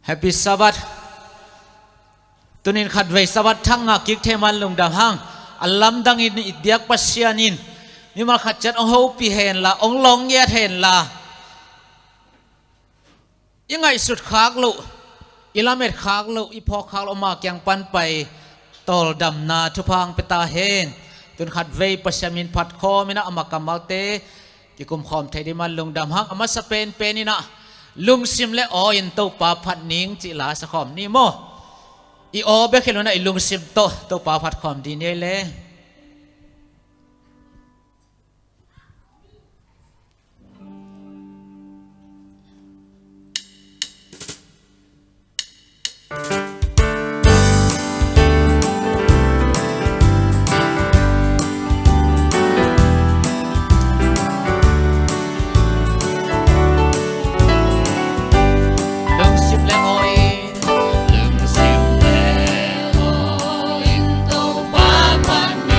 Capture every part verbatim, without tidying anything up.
Happy Sabbath. Tunin khatvei Sabbath thak ngah kik thei man lungdam hang. A lamdangin i biak Pasian in mimal khat ciat hong hopih henla, hong lawng ngiat henla, i ngaihsut khak loh, i lamet khak loh, i phawk khak loh, ama kiang pan pai tawldamna thupha hong pia ta hen. Tun khatvei Pasian min phat khawm in ah, ama kammalte kikum khawm thei ding man lungdam hang. A masa penpen in ah, lungsim le awe in Topa phat ning cih la sa khawm ni maw. I awe bek hi lo in ah, i lungsim tawh Topa phat khawm ding ni ei le. Lungsim le awe in, lungsim le awe in Topa phat ni.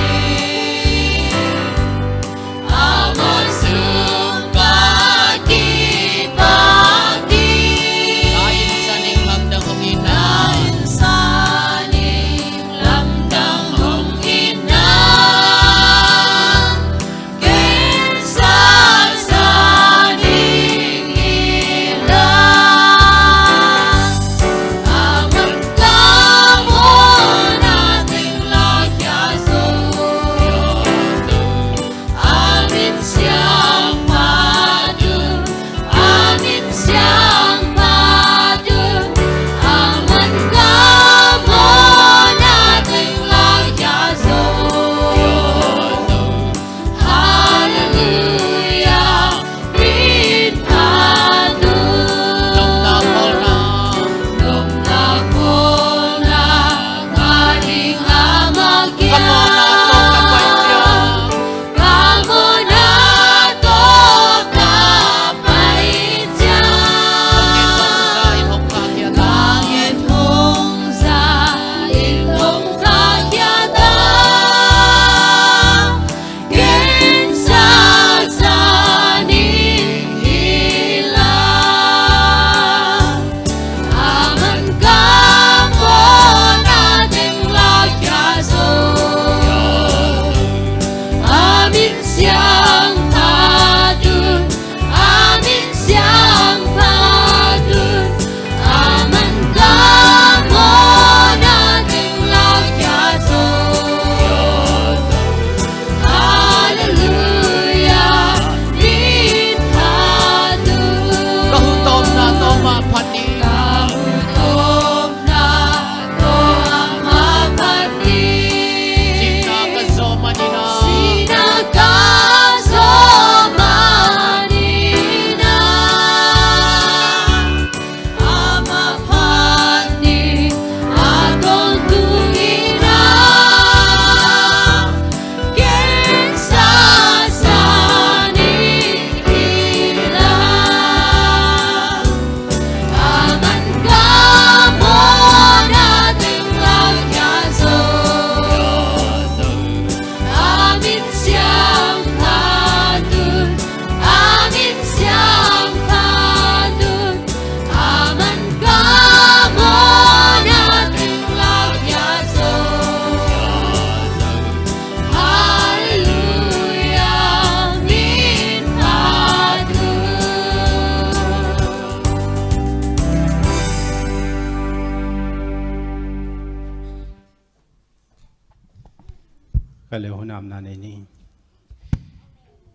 Ka leh hun amna nei ni.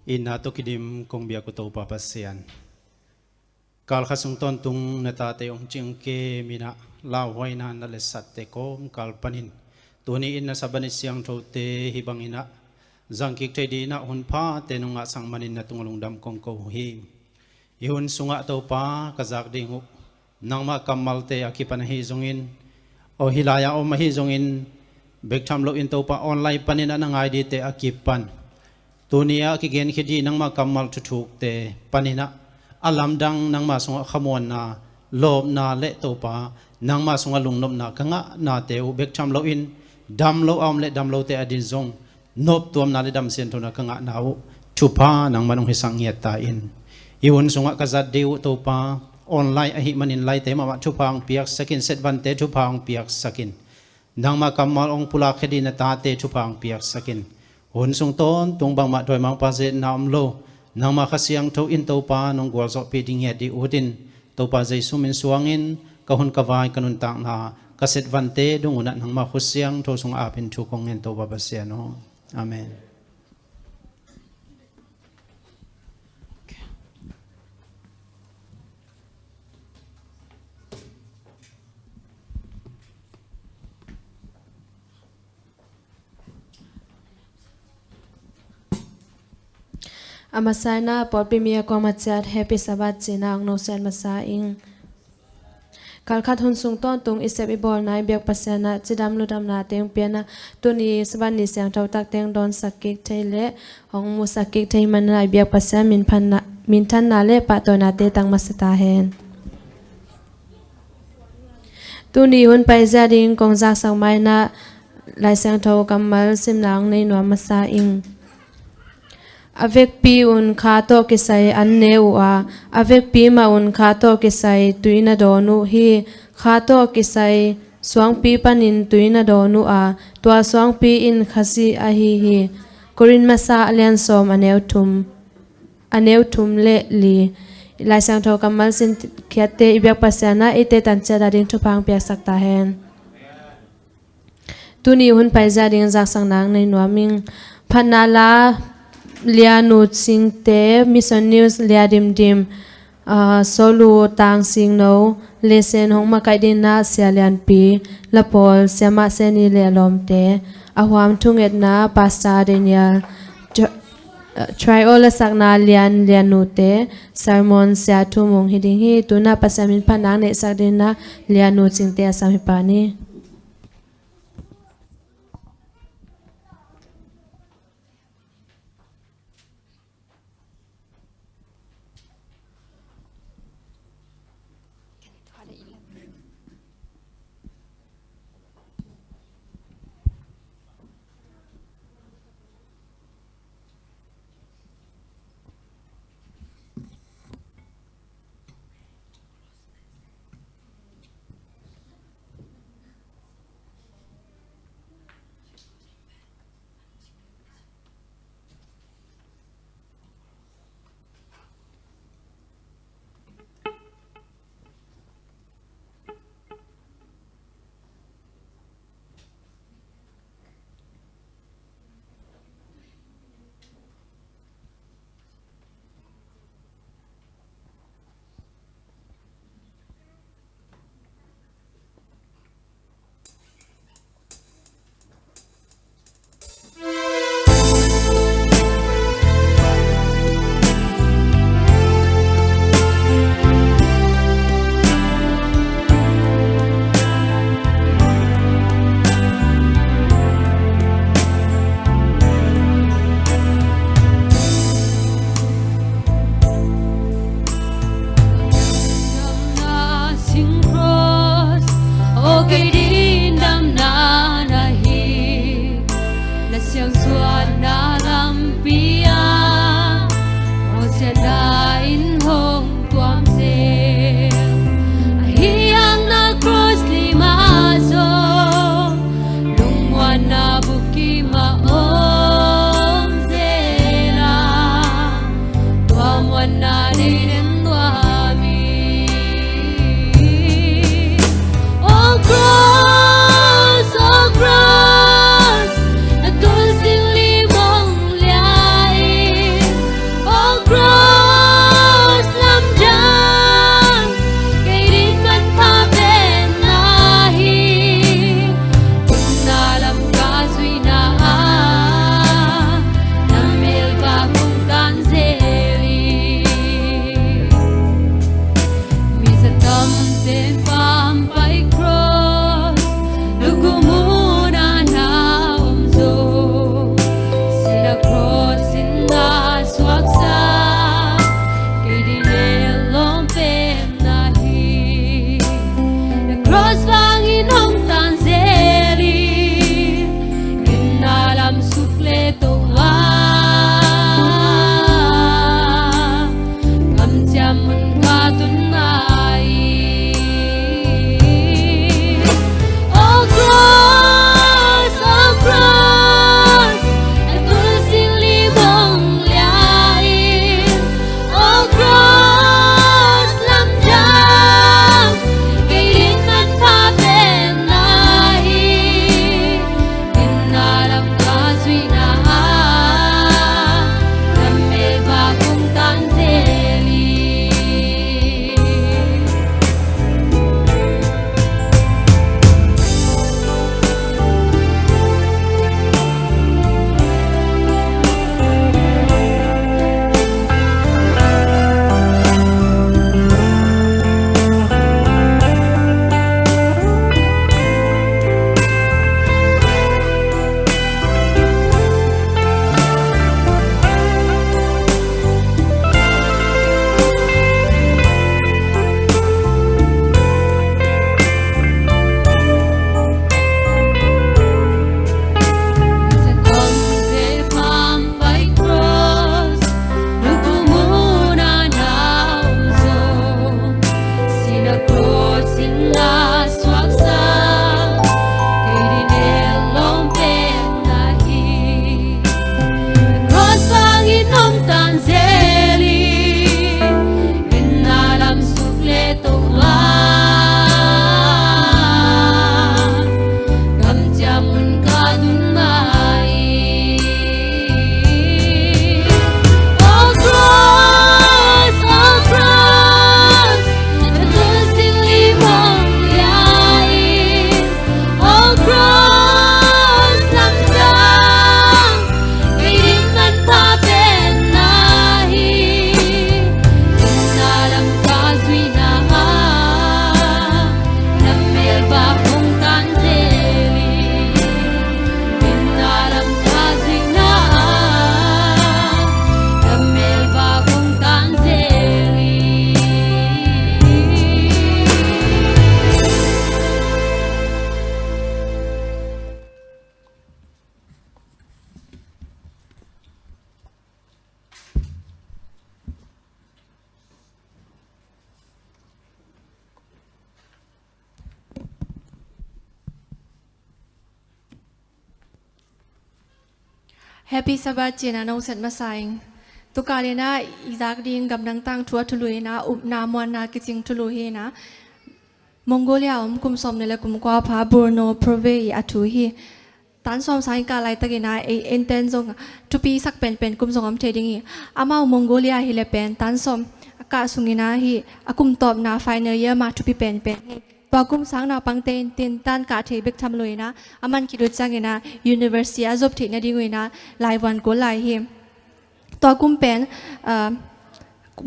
Itna tawh kidim kong biak uh Topa Pasian, kalkhat sung tawntung na tate hong cingkem in ah, lauhuaina na letsakte kawmkal panin tuni in na Sabbath ni siangthote hih bangin ah zangkik thei dingin ah hun phate nong ngahsak manin na tungah lungdam kong ko uh hi. Hih hun sungah Topa ka zak ding uh nangmah kammalte a kipan ahi zongin, aw hih lai-ah om ahi zongin, bek tham loin Topa online panin ah na ngai dingte a kipan, tuni-ah kigenkhia ding nangmah kammal thuthukte panin ah a lamdang nangmah sungah khamuanna, lawpna le Topa nangmah sungah lungnopna ka ngahnate uh bek tham loin, dam lo a om le dam lote ading zong noptuamna le damsianthona ka ngahna uh thupha nangman hong hisak ngiat ta in. Hih hun sungah ka zat ding uh Topa, Online ahih manin laite mahmah thupha hong piaksak in, Setvante thupha hong piaksak in. Nangmah kammal hong pulakkhia ding na tate thupha hong piaksak in. Hun sung tawntung bangmah dawimangpa ze-etna om lo, nangmah Kha Siangtho in Topa nong gualzawhpih ding ngiat ding ut in, Topa Jesu min suangin ka hun ka vai ka nuntakna, ka Setvante dung unah nangmah khut siangtho sungah ap in thu kong ngen, Topa Pasian aw. Amen. A masa in ah pawlpi mi a kuamah ciat Happy Sabbath cih in ah hong nosiat masa ing. Kalkhat hun sung tawntung i sep i bawlna i biak Pasian ah cidam ludamnate hong pia in ah, tuni Sabbath ni siangtho takte hong dawnsak kik thei leh hong musak kik thei man in ah i biak Pasian minthanna, minthanna leh pahtawnate tang masa ta hen. Tuni hun paizia ding kong zaksak ma in ah Lai Siangtho kammal simna hong nei nuam masa ing. A vekpi un kha tawh kisai an ne uh a, a vekpi mah un kha tawh kisai tui na dawn uh hi. Kha tawh kisai suangpi panin tui na dawn uh a, tua suangpi in Khazih ahi hi. Korin masa a lian sawm a neu thum, a neu thum leh li. Lai Siangtho kammal simkhiatte i biak Pasian ah eite tan ciat a ding thupha hong piaksak ta hen. Tuni hun paizia ding zaksak nang nei nuam ing. Phatna la Lia Nu Cingte, Mission News Lia Dimdim, ah, Solu Tang Singno, lesson hong makaih ding in ah Sia Lianpi, la pawl Siamah Seni leh a lawmte, a huam thungetna Pastor Daniel, tri-, ah, trio la sakna Lian, Lia Nute, sermon Sia Thu Mung hi ding hi. Tu in ah Pasian min phatna hong neihsak ding in ah Lia Nu Cingte a sam hi pah ni. Damna sing cross, aw kei ding damna na hi. Na siangsuanna lampi ah, aw siatna in hong tuam zel. Ahi hang na cross lim ah zong, lungmuanna bukim ah om zel a, tua muanna nei den nuam hi. Oh cross, oh cross, na tun sing Happy Sabbath cih na nong set masa ing. Tukal ina i zak ding gamdang tangthu a thulu ina upna muanna kicing thulu hi ina. Mongolia om kum sawm ni le kum kua pha Bruno Provet i a thu hi. Tan sawm sang i kah laitak ina ei enten zong thupi sak penpen kum zong om thei ding hi. Amau Mongolia hi le pen tan sawm a kah sung ina hi a kum tawpna final year ma thupi penpen hi. Tua kum sang naupangte in tin tan kah thei bek tham lo ina a man khit uh ciang ina university a zop theih nading uh ina laivuan kul lai hi. Tua kum pen, ah,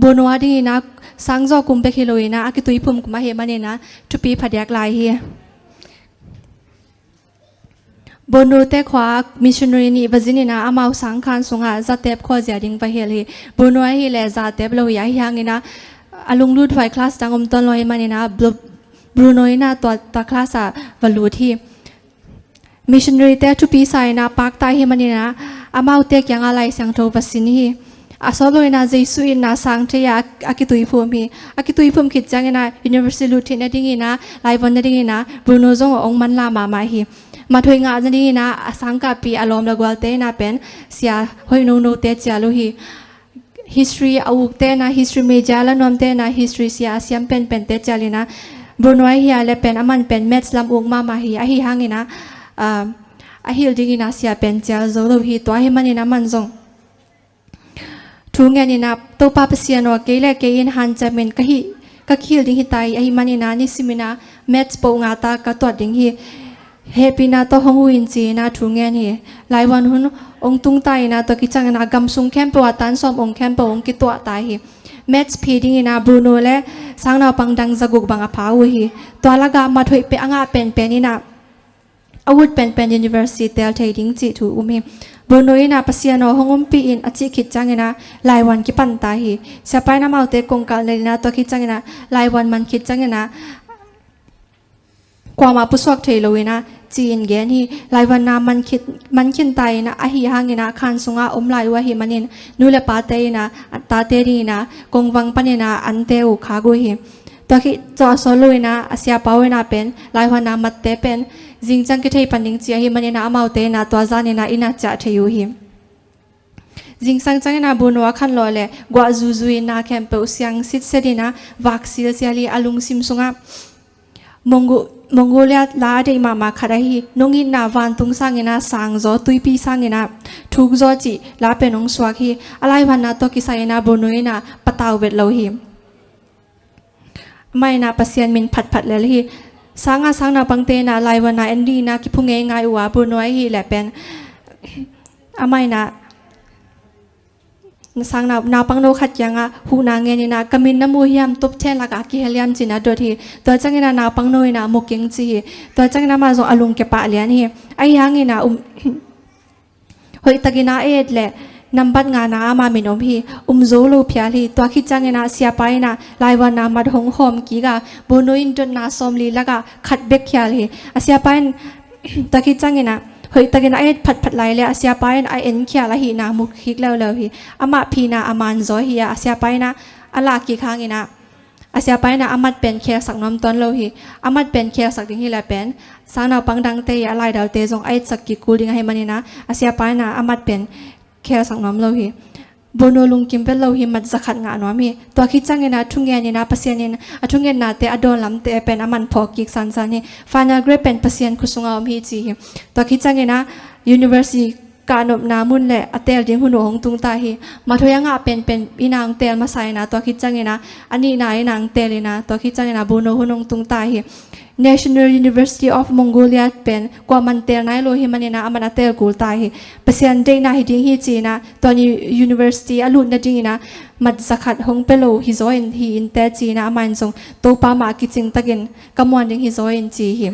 Bruno a ding ina sang zaw kum bek hi lo ina a kituiphum kum ahi man ina thupi phadiak lai hi. Bruno te khua missionary nih va zin ina amau sang khan sungah zatep khua zia ding va hilh hi. Bruno ahi le zatep lo hi ahi hang ina a lunglut huai class dang om tuan lo hi man ina Bru-, Bruno ina tua, tua class ah va lut hi. Missionary te a thupi sa ina pakta hi man ina amaute kianga Lai Siangtho va sin hi. A sawt lo ina Jesu itna sang thei a, a kituiphum hi. A kituiphum khit ciang ina university lut theih nading ina laivuan nading ina Bruno zong a ong manla mahmah hi. Mathoih ngah nading ina a sangkahpi a lawm le gualte ina pen sia hoih nono te cial uh hi. History a ukte na history major la nuamte na history sia a siam penpente cial ina Bruno ahi a le pen a man pen maths lam uk mahmah hi ahi hang ina, ah, a hilh ding ina sia pen cial zo lo hi. Tua ahi man ina man zong thu ngen ina Topa Pasian aw kei le kei in hanciam in ka hi ka kihilh ding hi ta hi ahi man ina nisim ina maths poh ngata ka tuat ding hi. Hehpihna tawh hong hu in ci ina thu ngen hi. Laivuan hun ong tung ta ina tua kiciang ina gam sung khempeuh a tan sawm ong khempeuh ong kituah ta hi. Maths phi ding ina Bruno le sang naupang dang zaguk bang a pha uh hi. Tua lak ah mathoih peh a ngah penpen ina a ut penpen university tel thei ding cih thu um hi. Bruno ina Pasian aw hong umpih in a cih khit ciang ina laivuan kipan ta hi. Siapa ina amaute kongkal nel ina tua khit ciang ina laivuan man khit ciang ina kuamah pusuak thei lo ina ci-in gen hi. Laivuanna man khit, man khin ta ina ahi hang ina khan sunga om lai uh ahi manin nu le pate ina tate ding ina kongvang pan ina ante uh khak uh hi. Tua khit zawh a sawt lo ina a siapa uh ina pen laivuanna matte pen zingciang kithei pan ding ci ahi man ina amaute ina tua zan ina ina ciah thei uh hi. Zingsang ciang ina Bruno a khan lawh le guah zuzu ina khempeuh siang sitset ina vak silsial hi. A lungsim sungah Mongo-, Mongolia la a deih mahmah khat ahi nong itna vantung sang ina sang zaw tuipi sang ina thuk zaw cih la pen ong suak hi. A laivuanna tawh kisai ina Bruno ina patau vet lo hi. Amah ina Pasian min phatphat lel hi. Sanga sang naupangte ina laivuanna en ding ina kiphu ngeingai uh a Bruno ahi le pen amah ina na sang nau, naupang no khat kianga huhna ngen ina ka min na mu hiam top ten laka kihel hiam ci ina dot hi. Tua ciang ina naupang no ina mu keng ci hi. Tua ciang ina amah zong a lungkia pah lian hi. Ahi hang ina um hoihtak ina et le nambat ngana ama min om hi. Um zo lo phial hi. Tua khit ciang ina siapa ina laivuanna mat hong hawm kik a Bruno in dotna sawmli laka khat bek khial hi. A siapa in tua khit ciang ina hoihtak ina a et phatphat lai le a siapa in a en khial ahihna mu kik leuleu hi. Amah phina a man zaw hi a, a siapa ina a lak kik hang ina a siapa ina a mat pen khelsak nuam tuan lo hi. A mat pen khelsak ding hi le pen sang naupang dangte hi a laidalte zong a etsak kik kul ding ahi man ina a siapa ina a mat pen khelsak nuam lo hi. Bruno lungkim vet lo hi, mat zakhat ngah nuam hi. Tua khit ciang ina thungen ina Pasian in a thungennate a dawn lamte pen a man phawk kik sansan hi. Final grade pen Pasian khusunga om hi ci hi. Tua khit ciang ina university kahnopna mun le a tel ding hun uh hong tung ta hi. Mathoih a ngah penpen ina hong tel masa ina tua khit ciang ina a nihna ina hong tel ina tua khit ciang ina Bruno hun hong tung ta hi. National University of Mongolia pen kuaman tel nai lo hi man ina a man a tel kul ta hi. Pasian deihna hi ding hi ci ina tua ni university a lut nading ina mat zakhat hong pia lo hi zaw in hi in te ci ina amah in zong Topa mah kicing takin ka muan ding hi zaw in ci hi.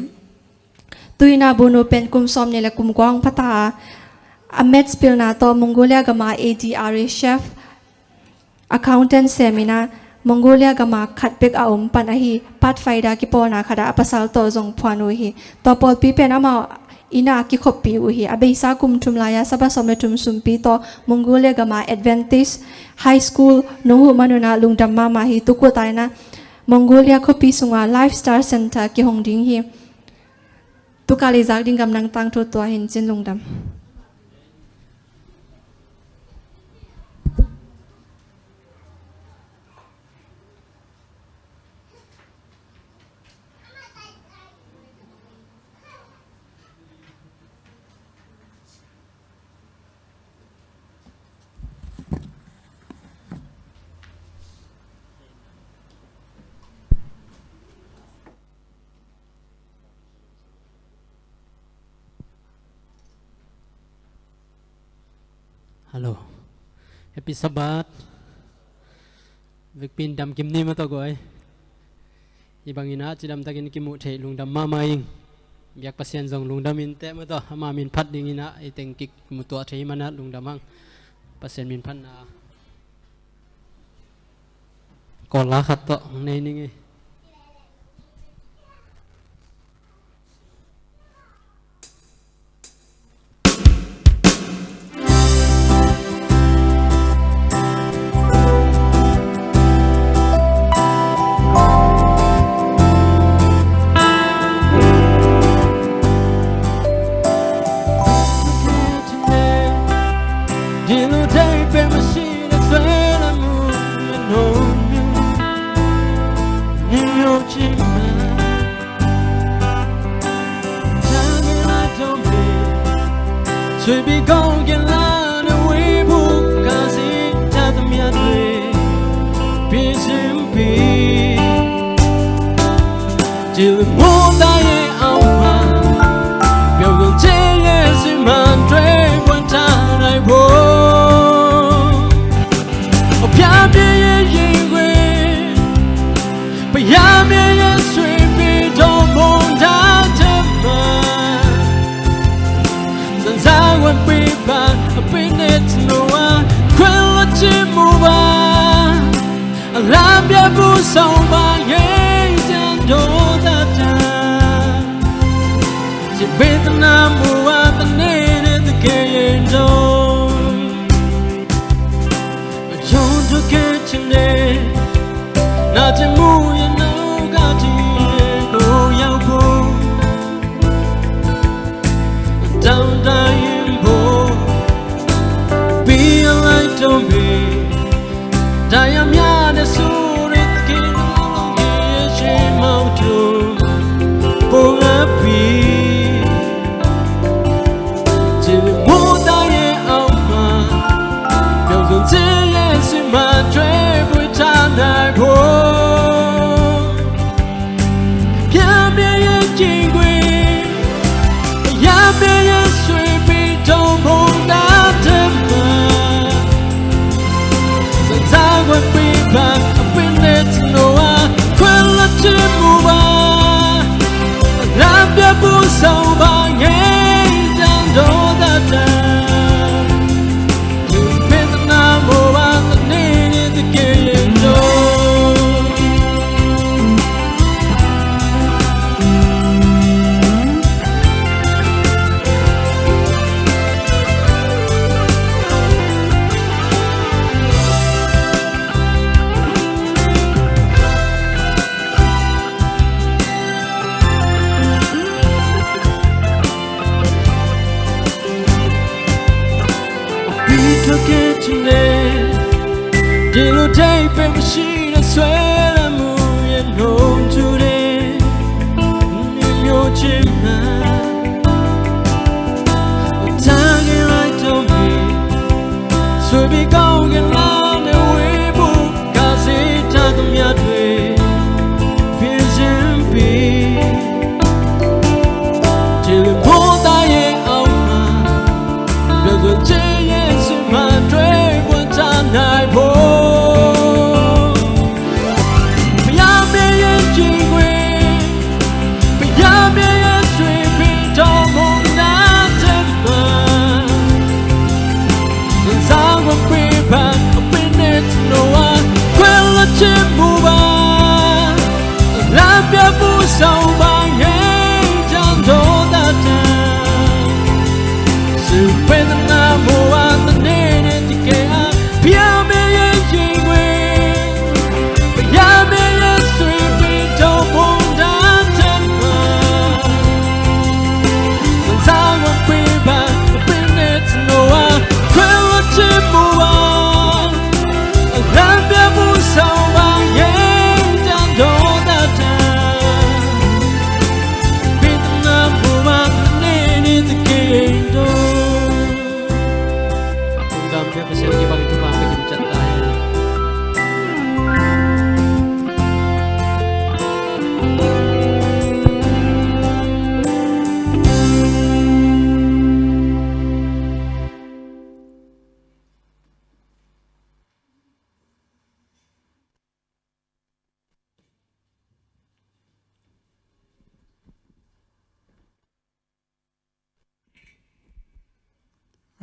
Tu ina Bruno pen kum sawm ni le kum kua hong pha ta a, a maths pilna tawh Mongolia gama A D R A chef accountant sem ina Mongolia gama khat bek a om pan ahi Pathfinder kipawlna khat ah a pasal tawh zong phuan uh hi. Tua pawlpi pen amau ina kikhoppih uh hi. A beisa kum thum lai-a Sabbath sawm le thum sumpi tawh Mongolia gama Adventist High School nong huh man un ah lungdam mahmah hi. Tuku ta ina Mongolia khuapi sunga Lifestyle Center kihong ding hi. Tuka lei zak ding gamdang tangthu tua hi in cin lungdam. Hello. Happy Sabbath. Vekpi in dam kim ni maw tawh guai. Hih bangin ah cidamtakin kimuh theih lungdam mahmah ing. Biak Pasian zong lungdam inteh maw tawh, ama min phat dingin ah i teng kik mutuah thei hi manah lungdam hang. Pasian min phatna kawla khat tawh nei ning ei.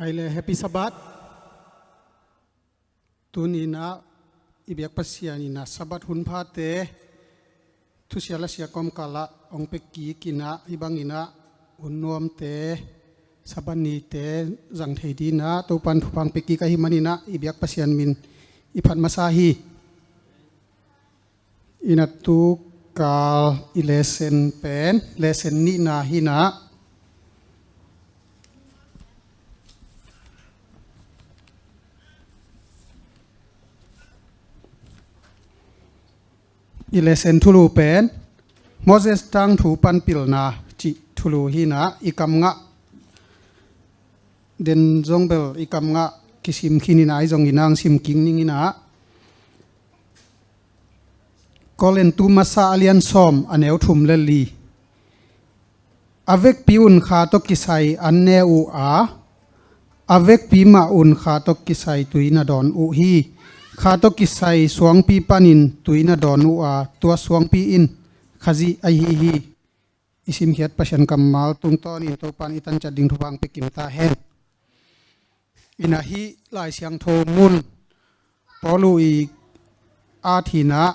Ai le, Happy Sabbath. Tuni-in ah i biak Pasian in ah Sabbath hun phate thusia lasia kawmkal ah hong pia kik in ah, hih bangin ah hun nuamte, Sabbath nite zang thei dingin ah Topa'n thupha hong pia kik ahih manin ah i biak Pasian min i phat masa hi. In ah tu kal i lesson pen, lesson nihna hi in ah, i lesson thulu pen Moses tangthu panpilna cih thulu hi in ah, i kam ngah den zong bel i kam ngah kisim khin in ah, ahi zongin ah hong sim kik ning in ah, Korin tu masa a lian sawm, a neu thum le li. A vekpi un kha tawh kisai an ne uh a, a vekpi mah un kha tawh kisai tui na dawn uh hi. Kha tawh kisai suangpi panin tui na dawn uh a, tua suangpi in Khazih ahi hi. I simkhiat Pasian kammal tungtawnin Topa'n i tanciat ding thupha hong pia kim ta hen. In ah hih Lai Siangtho mun Paul i at hi in ah,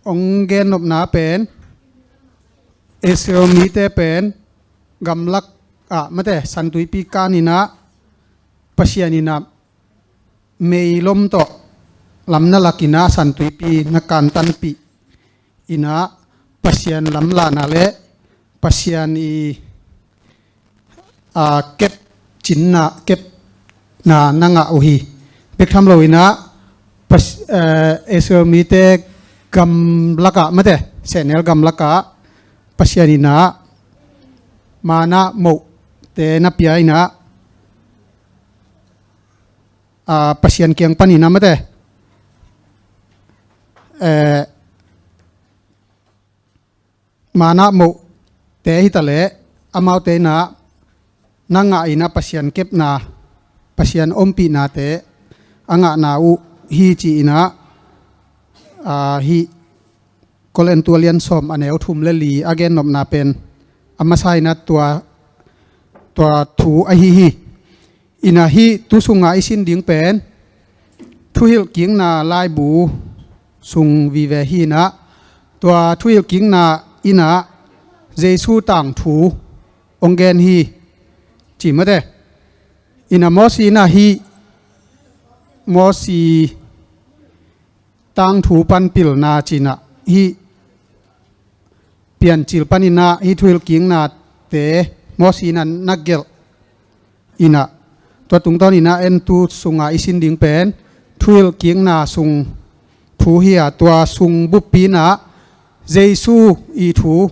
hong gennopna pen Israel mite pen gamlak ah, mate, Santuipi kan in ah, Pasian in ah meilom tawh lam na lak in ah Santuipi na kantanpih in ah, Pasian lamlahna le Pasian i, a, kepcinna, kepna na ngah uh hi. Bek tham lo in ah, Pas-, eh, Israel mite gamlak ah, mate, sehnel gamlak ah Pasian in ah manna mohte na pia in ah, a, Pasian kiang panin ah, mate, eh, manna mohte hi ta leh, amaute in ah na ngah in ah Pasian kepna, Pasian ompihnate a ngahna uh hi ci in ah, a, hih Korin tu a lian sawm, a neu thum le li a gennopna pen a masa in ah tua, tua thu ahi hi. In ah hih tu sungah i sin ding pen Thuhilhkikna laibu sung vive hi in ah, tua Thuhilhkikna in ah Jesu tangthu hong gen hi, ci, mate. In ah Mosi in ah hih, Mosi tangthu panpilna ci in ah, hih Piancil panin ah hih Thuhilhkiknate Mosi in ah na gelh in ah, tua tungtawnin ah en tu sungah i sin ding pen Thuhilhkikna sung thu hi a, tua sung buppi in ah Jesu i thu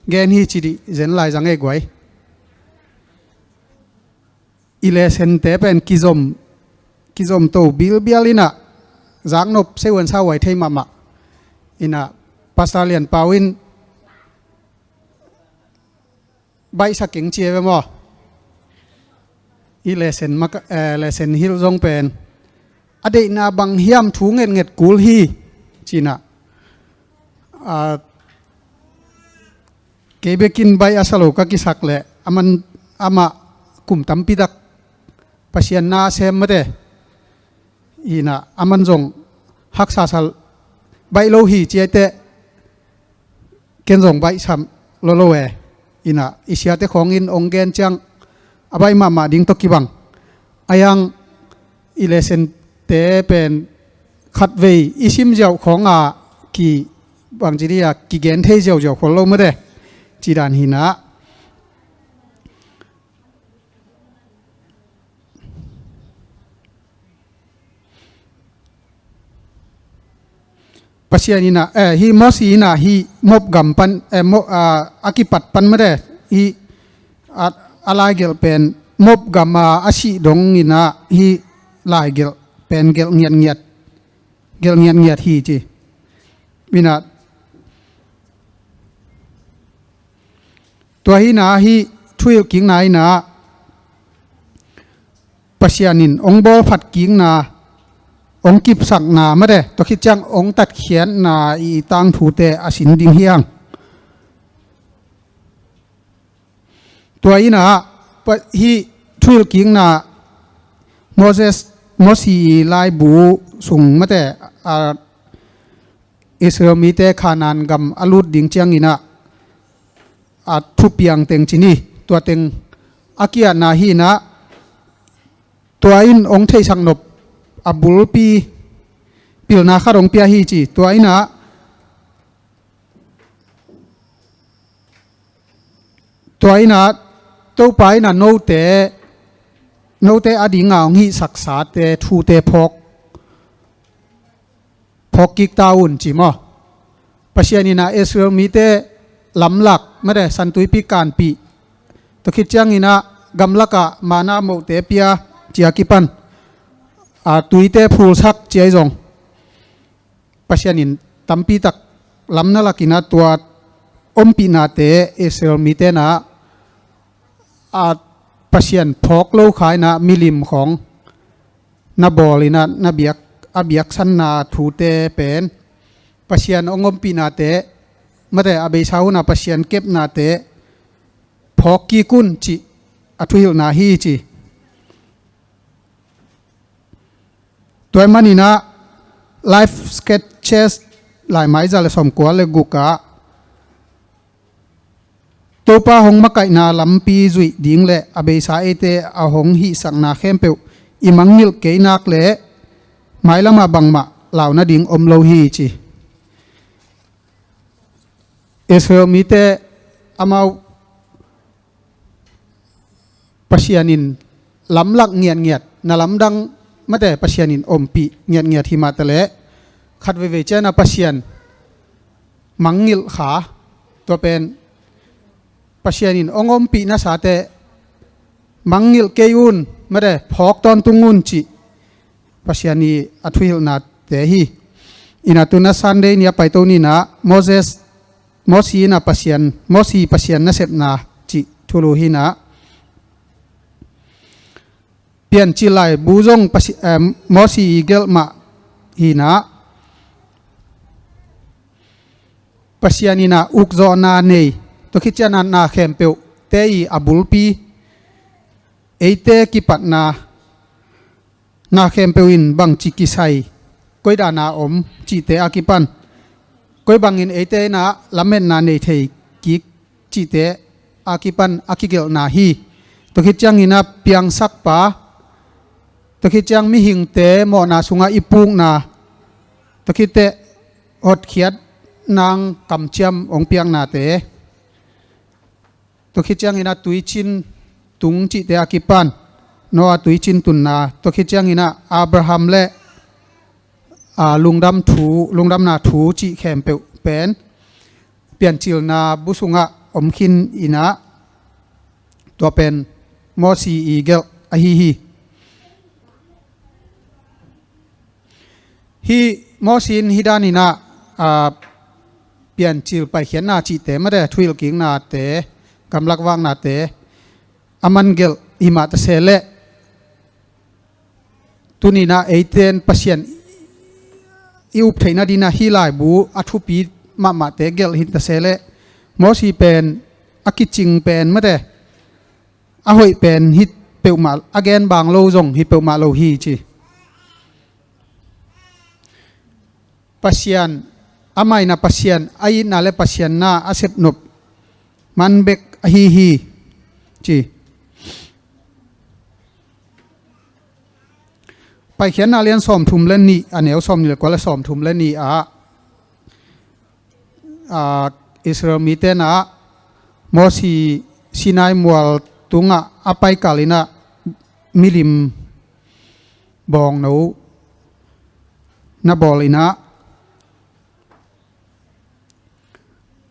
gen hi ci dih, zen lai zang ei guai. I lessonte pen kizom, kizom to bilbial in ah, zaknop seuan sauai thei mahmah. In ah Pastor Lian Pau in baihsa keng ci e ve maw. I lesson maka-, eh, lesson hilh zong pen a deihna bang hiam thu ngetnget kul hi, ci in ah, ah, kei bekin baih a sa lo ka kisak leh, aman, amah kum tampi tak Pasian na sem, mate. In ah aman zong haksa sa, baih lo hi ci a, teh ken zong baih sam lo lo e. In ah i siate khawng in hong gen ciang a baih mahmah ding tawh kibang. A yang i lessonte pen khatvei i sim ziau khawng a ki, bangci dih a, kigen thei ziauziau khol lo, mate, ci dan hi in ah. Pasian in ah, eh, hih Mosi in ah hih Moab gam pan, eh, Mo-, ah, a kipat pan, mate, hih a, a laigelh pen Moab gam a, a sih dongin ah hih laigelh pen gelh ngiatngiat, gelh ngiatngiat hi ci. In ah tua hi in ah hih Thuhilhkikna in ah Pasian in hong bawlphat kikna, hong kipsakna, mate, tua khit ciang hong tatkhiatna i tangthute a sin ding hi hang. Tua in ah, pa-, hih thuhilhkikna Moses, Mosi i laibu sung mate, a, Israel mite Khanaan gam a lut ding cianginah a thupiang teng ci ni, tua teng a ki-atna hinah, tua in hong theihsak nop a bulpi pilna khat hong pia hi ci. Tua inah, tua inah Topa inah note, note a dinga hong hihsaksate thute phawk phawk kik ta un ci maw? Pasian inah Israel mite lamlak mate, Santuipi kanpih, tua khit cianginah gamlakah manna mohte pia, cia kipan, a, tuite phulsak cia i zong, Pasian in tampitak lamna lakinah tua ompihnate Israel mite na, a, Pasian phawk lo kha inah milim khawng na bawl inah, na biak, a biaksanna thute pen, Pasian hong ompihnate mate, a beisa hunah Pasian kepnate phawk kik un cih a thuhilhna hi ci. Tua ahih maninah Life Sketches laimai za le sawmkua le gukah Topa hong makaihna lampi zuih ding le a beisa eite a hong hihsakna khempeuh i mangngilh kei nak le mailamah bangmah lau nading om lo hi ci. Israel mite amau Pasian in lamlak ngiatngiat, na lamdang mate Pasian in ompih ngiatngiat hi mah taleh, khat veivei cianah Pasian mangngilh kha, tua pen Pasian in hong ompih nasate mangngilh kei un mate, phawk tawntung un cih Pasian i a thuhilhnate hi. Inah tuna Sunday ni a paito ninah Moses, Mosi inah Pasian, Mosi Pasian nasepna cih thulu hinah, Piancil laibu zong Pasi-, eh, Mosi i gelh mah hinah, Pasian inah ukzawhna nei, tua khit cianah na khempeuhte i a bulpi, eite kipatna, na khempeuh in bangci kisai, koi dana om cihte a kipan, koi bangin eite inah lametna nei thei kik cihte a kipan a kigelhna hi. Tua khit cianginah piangsakpa, tua khit ciang mihingte mawhna sungah i pukna, tua khitteh hotkhiat nang kamciam hong piaknate, tua khit cianginah tuicin tung cihte a kipan, Noah tuicin tunna, tua khit cianginah Abraham le, a, lungdam thu, lungdamna thu cih khempeuh pen Piancilna bu sungah om khin inah, tua pen Mosi i gelh ahi hi. Hih Mosi in hih daninah, a, Piancil paikhiatna cihte mate, thuhilhkiknate, gamlak vaknate a man gelh hi mah ta se leh, tuninah eiten Pasian i up theihna dinah hih laibu a thupi mahmahte gelh hi ta se leh, Mosi pen a kicing pen mate, a hoih pen hi peuhmah, a gen bang lo zong hi peuhmah lo hi ci. Pasian, amah inah Pasian a itna le Pasian na a sepnop man bek ahi hi ci. Paikhiatna lian sawmthum le nih, a neu sawmnih le kua le sawmthum le nih ah, a, Israel mite na Mosi Sinai mual tungah a paikal inah milim bawngno na bawl inah,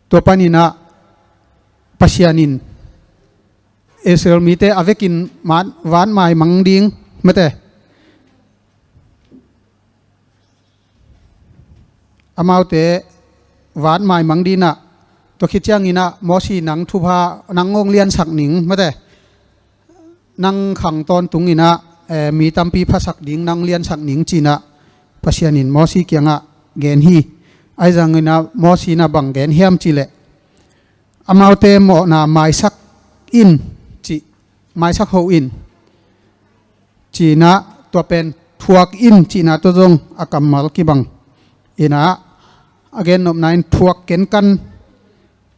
tua paninah Pasian in Israel mite a vekin mat, vat maimang ding mate, amaute vat maimang dinah, tua khit cianginah Mosi nang thupha nang hong liansak ning mate, nang khang tawntunginah, eh, mi tampi phasak ding nang liansak ning cinah Pasian in Mosi kiangah gen hi. Ahi zanginah Mosi inah bang gen hiam cihleh, amaute mawhna maisak in cih, maisak ho in. Cinah tua pen thuak in cihna tawh zong a kammal kibang. Inah a gennopna in thuak kenkan,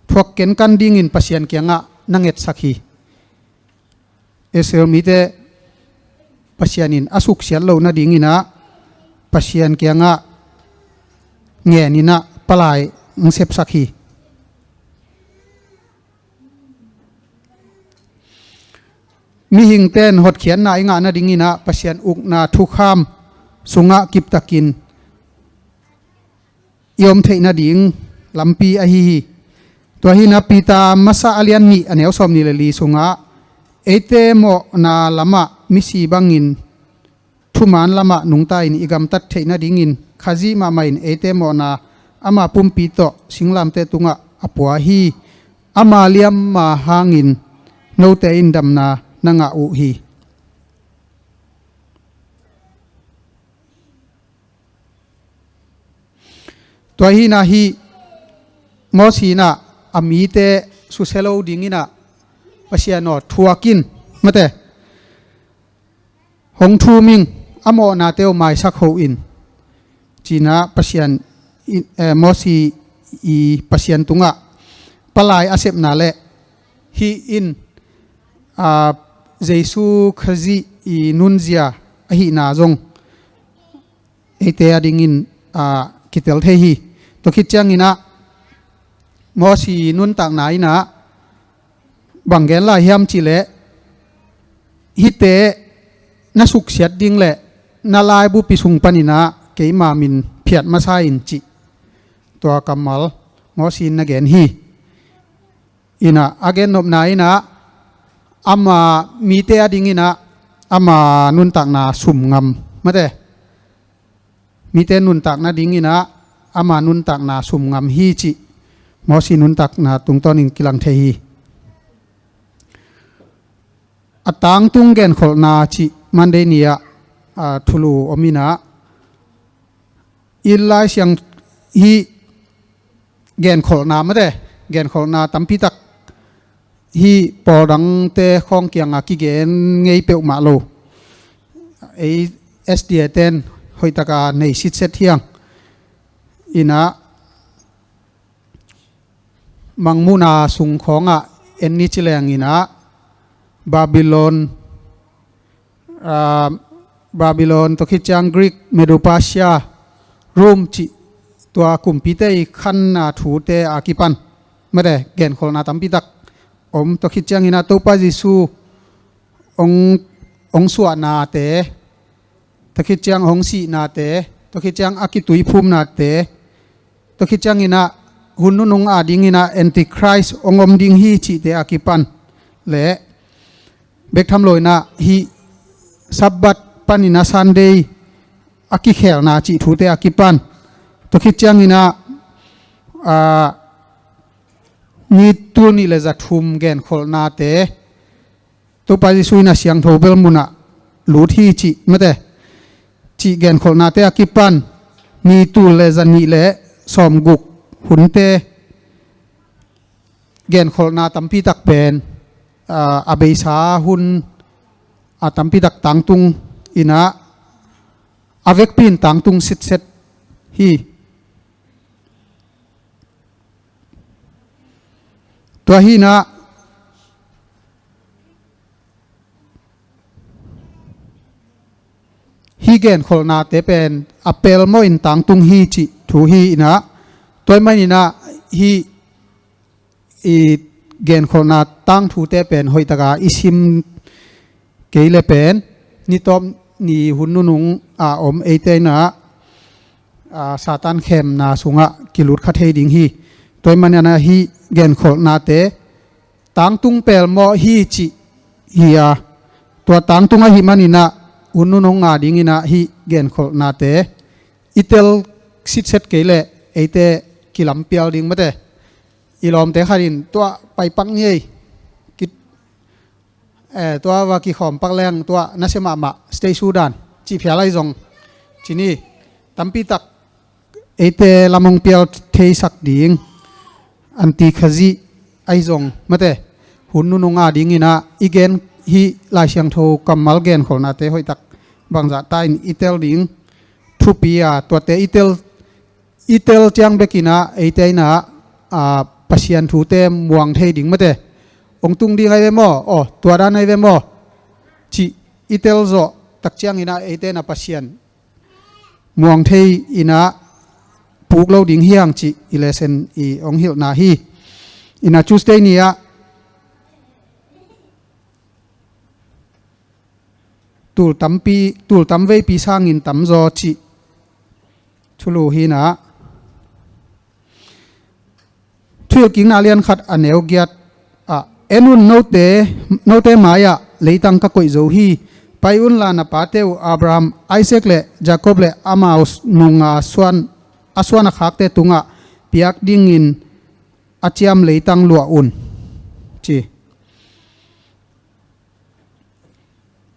thuak kenkan dingin Pasian kiangah na ngetsak hi. Israel mite Pasian in a suksiat loh nadinginah Pasian kiangah ngeninah palai hong sepsak hi. Mihingte in hotkhiatna i ngah nadinginah Pasian ukna thukham sungah kiptakin i om theih nading lampi ahi hi. Tua hinah Peter masa a lian nih a neu sawm nih le li sungah eite mawhna lamah misi bangin thuman lamah nungta in i gamtat theih nadingin Khazih mahmah in eite mawhna ama pumpi tawh singlamteh tungah a pua hi. Ama liamma hangin note in damna na ngah uh hi. Tua hinah hih Mosi inah a mite susia lo dinginah Pasian aw thuak in mate, hong thum ing, a mawhnate uh maisak ho in cinah Pasian i, eh, Mosi i Pasian tungah palai a sepna le hih in, ah, Jesu Khazih i nunzia ahihna zong eite adingin, ah, kitel thei hi. Tua khit cianginah Mosi nuntakna inah bang gen lai hiam cihleh, hihte na suksiat ding le na laibupi sung paninah keima min phiat masa in cih tua kammal Mosi in na gen hi. Inah a gennopna inah ama mite adinginah ama nuntakna sum ngam mate, mite nuntakna dinginah ama nuntakna sum ngam hi cih Mosi nuntakna tungtawnin kilang thei hi. A tangtung genkholhna cih Monday ni-ah, ah, thulu om inah i Lai Siang hih genkholhna mate, genkholhna tampitak hih pawl dangte khawng kiangah kigen ngei peuhmah lo. Ei S D A ten hoihtaka nei sitset hiang. Inah Mangmuhna sung khawngah en ni ci leng inah Babylon, ah, Babylon, tua khit ciang Greek, Medo-Persia, Rome cih tua kumpite i khanna thute a kipan mate, genkholhna tampitak om. Tua khit cianginah Topa Jesu hong, hong suahnate, tua khit ciang hong sihnate, tua khit ciang a kituiphumnate, tua khit cianginah hun nunung a dinginah Antichrist hong om ding hi cihte a kipan le bek tham lo inah hih Sabbath paninah Sunday a kikhelna cih thute a kipan, tua khit cianginah, ah, ni tul nih le za thum genkholhnate, Topa Jesu in a siangtho bel munah lut hi cih mate, cih genkholhnate a kipan, ni tul le za nih le sawmguk hunte genkholhna tampitak pen, ah, a beisa hun a tampitak tangtung inah a vekpi in tangtung sitset hi. Tua hinah hih genkholhnate pen a pelmawh in tangtung hi cih thu hi inah, tua ahih maninah hih i genkholhna tangthute pen hoihtaka i sim kei le pen ni tawp ni hun nunung a om eite inah, ah, Satan khemna sungah kilut kha thei ding hi. Tua ahih maninah hih genkholhnate tangtung pelmawh hi cih hi a, tua tangtung ahih maninah hun nunung a dinginah hih genkholhnate i tel sitset kei leh eite kilampial ding mate. I lawmte khat in tua paipak ni ei, ki, eh, tua va kikhawmpak leng tua nasia mahmah, stay sudan cih phial ahi zong ci ni, tampitak eite lam hong pial theisak ding, anti-Khazih ahi zong mate, hun nunung a dinginah i gen hih Lai Siangtho kammal genkholhnate hoihtak bangzah ta in i tel ding thupi a, tuate i tel, i tel ciang bekin ah eite in ah, a, Pasian thute muang thei ding mate. Hong tung ding ahi ve maw? Aw, tua dan ahi ve maw? Cih i tel zawh tak ciangin ah eite in ah Pasian muang thei in ah puk lo ding hi hang cih i lesson i hong hilhna hi. In ah Tuesday ni ah tul tampi, tul tamveipi sangin tamzaw cih thulu hi in ah, Thuhilhkikna a lian khat a neu giat ah, en un, note, note mai-ah leitang ka koih zo hi. Pai unla na pate uh Abraham, Isaac le Jacob le amau nunga suan, a suan a khakte tungah piak dingin a ciam leitang luah un, ci.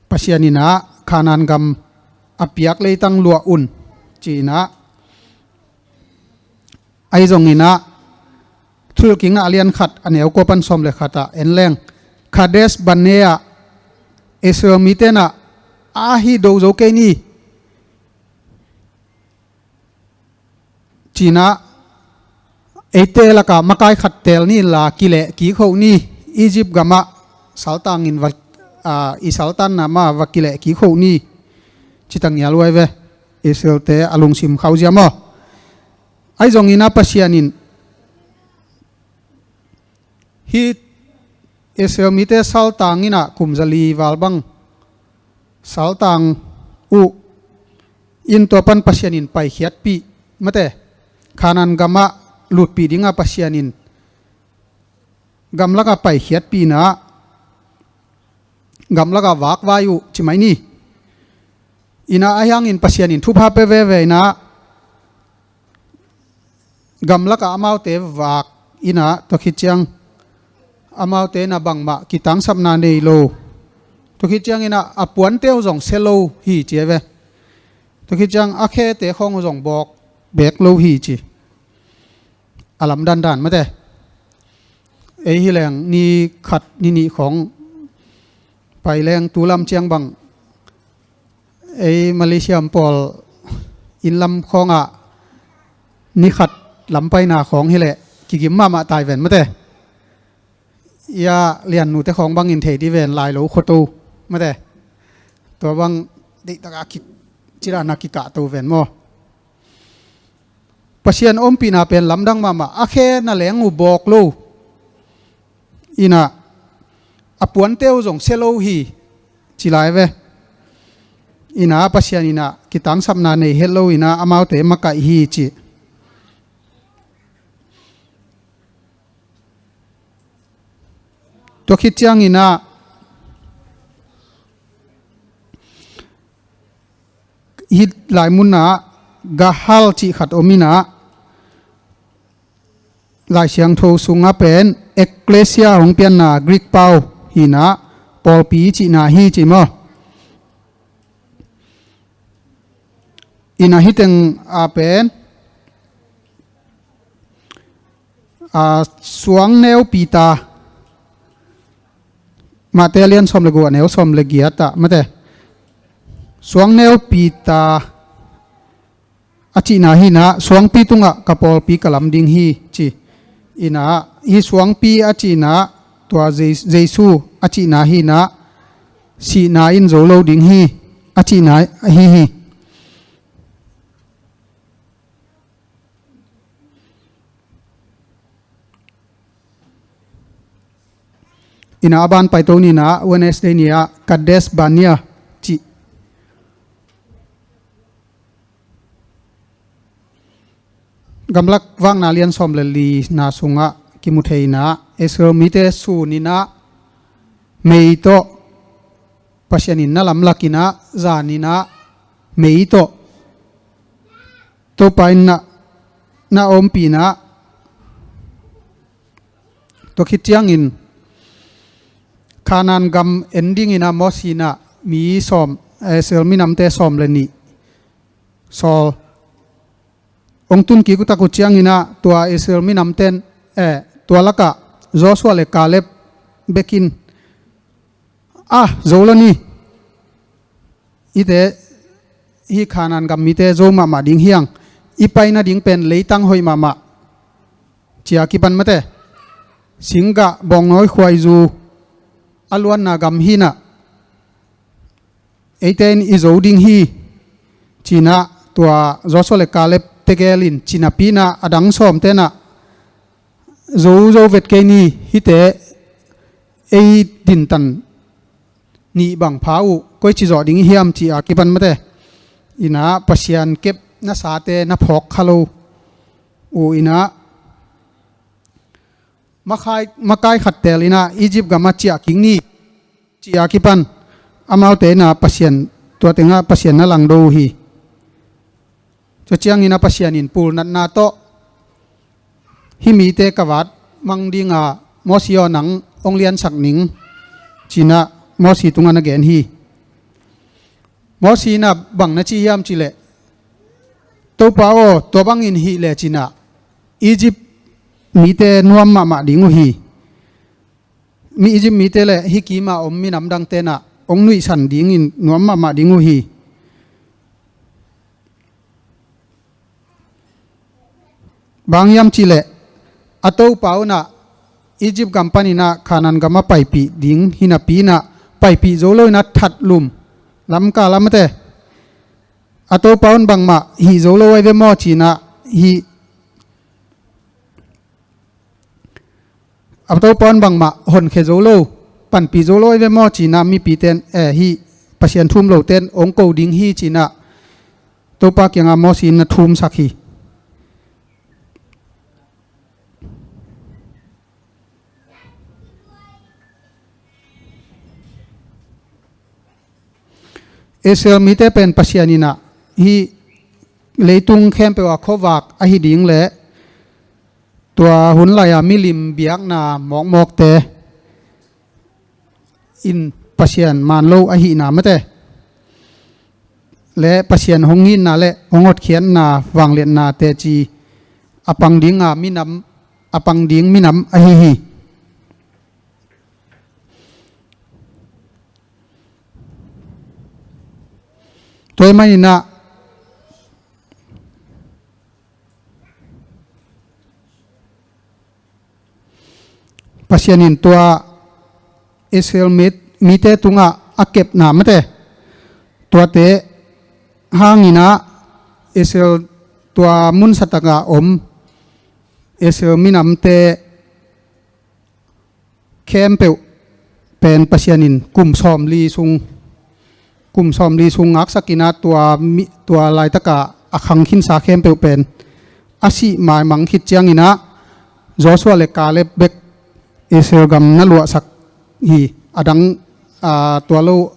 Pasian in ah Kanaan gam a piak leitang luah un, ci in ah, ahi zongin ah Thuhilhkikna a lian khat a neu kua pan sawm le khat ah en leng, Kadesh Barnea ah Israel mite in ah, a hi do zo kei ni, ci in ah, eite lakah makai khat teel ni inla kileh kik hoh ni, Egypt gamah saltangin va, a, i saltanna mah va kileh kik hoh ni, ci ta ngial uh ahi ve. Israelte a lungsim khauh zia maw? Ahi zongin ah Pasian in hih Israel mite saltang in ah kum zali val bang saltang uh in, tua pan Pasian in paikhiatpih mate, Kanaan gamah lutpih dingah Pasian in gamlakah paikhiatpih in ah gamlakah vakvai uh ci mai ni. In ah ahi hangin Pasian in thupha pia veve in ah gamlakah amaute vak in ah, tua khit ciang amaute in ah bangmah kitangsapna nei lo. Tua khit ciangin ah a puante uh zong sia lo hi ci ahi ve. Tua khit ciang a khete khawng uh zong bawk beek lo hi ci. A lamdandan mate. Ei hi leng ni khat ni nih khawng pai leng tu lam ciang bang ei Malaysia pawl inn lam khawngah ni khat lam paina khawng hi leh kigim mahmah tai ven mate. Ia lian nute khawng bangin thei dih ven, lai lo khuato mate. Tua bang deihtakah kik, cidahna kikahto ven maw? Pasian ompihna pen lamdang mahmah, a khe na leng uh bawk lo. In ah a puante uh zong sia lo hi ci lai ve. In ah Pasian in ah kitangsapna nei het lo in ah amaute makaih hi ci. Tua khit ciangin ah hih lai munah Gahal cih khat om in ah, Lai Siangtho sungah pen ekklesia hong pianna Greek pau hi in ah, pawlpi cihna hi ci maw? In ah hih teng ah pen, a, suang neupi ta, Mate a lian sawm le guk a neu sawm le giat ah mate, suang neupi ta a cihna hi in ah, suangpi tungah ka pawlpi ka lam ding hi ci. In ah hih suangpi a cihna, tua Je-, Jesu a cihna hi in ah, sihna in zo lo ding hi a cihna ahi hi. In ah a ban paito ni in ah, Wednesday ni ah Kadesh Barnea cih Gamlak Vakna lian sawm le lina sungah kimu thei in ah, Israel mite sun in ah mei tawh, Pasian in na lamlak in ah, zan in ah mei tawh Topa in na, na ompih in ah, tua khit ciangin Kanaan gam en dingin ah Moses in ah mi sawm, eh, Israel minamte sawm le nih sawl. Hong tun kik uh tak uh ciangin ah tua Israel minamte in, eh, tua lakah Joshua le Caleb bekin, ah, zo lo ni, hihte hih Khanaan gam mite zo mahmah ding hiang, i pai nading pen leitang hoih mahmah, ci-a kipan mate. Singgah, bawngnawi, khuaizu a luanna gam hi-in ah, eite in i zo ding hi, ci-in ah tua Joshua le Caleb tegel in ci napi-in ah, a dang sawmte in ah, zo zo vet kei ni, hihte ei dintan nih bang pha uh, koici zawh ding i hiam, ci-a kipan mate. In ah Pasian kep nasate na phawk kha lo uh in ah, makai, makai khat tel in ah Egypt gam ah ciah kik ni, ci-a kipan, amaute in ah Pasian, tua teng ah Pasian na langdo uh hi. Tua ciangin ah Pasian in pulnatna tawh hih mite ka vat mang ding a, Mosi aw, nang hong liansak ning, ci-in ah Mosi tungah na gen hi. Mosi in ah bang na ci hiam cih leh, Topa aw, tua bangin hih lecin ah Egypt mite nuam mahmah ding uh hi. Mi Egypt mite le hih kim a om minam dangte in ah hong nuihsan dingin nuam mahmah ding uh hi. Bang hiam cih leh, a Topa un ah Egypt gam panin ah Khanaan gam ah paipih ding hi napi-in ah, paipih zo lo-in ah that lum, lamkal ah mate, a Topa un bangmah hih zo lo ahi ve maw, ci-in ah hih, a Topa un bangmah honkhia zo lo, panpih zo lo ahi ve maw, ci-in ah mipite in, eh, hih Pasian thum lote in hong ko ding hi, ci-in ah Topa kiangah Mosi in na thumsak hi. Israel mite pen Pasian in ah hih leitung khempeuh ah khuavak ahi ding le, tua hun lai-a milim biakna mawkmawkte in Pasian man lo ahihna mate, le Pasian hong itna le hong hotkhiatna, vangliatna teci a pang ding a minam, a pang ding minam ahi hi. Tua ahih manin ah Pasian in tua Israel mit-, mite tungah a kepna mate, tuate hangin ah Israel tua munsa tak a om Israel minamte khempeuh pen Pasian in kum sawmli sung, kum sawmli sung ngaksak in ah, tua mi, tua laitak a a khang khinsa khempeuh pen a sih maimang khit ciangin ah, Joshua le Caleb bek Israel gam na luahsak hi. A dang, a, tua lo,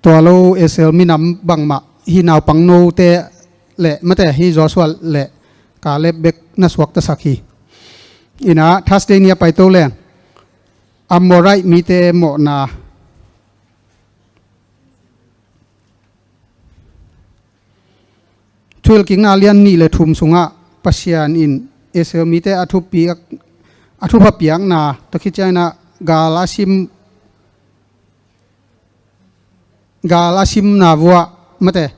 tua lo Israel minam bangmah hih naupangnote le mate, hih Joshua le Caleb bek na suaktasak hi. In ah Thursday ni a paito leng, Amorite mite mawhna. Thuhilhkikna lian nih le thum sungah Pasian in Israel mite a thupi, a thupha piakna, tua khit ciangin ah gal a sim, gal a simna vuah mate,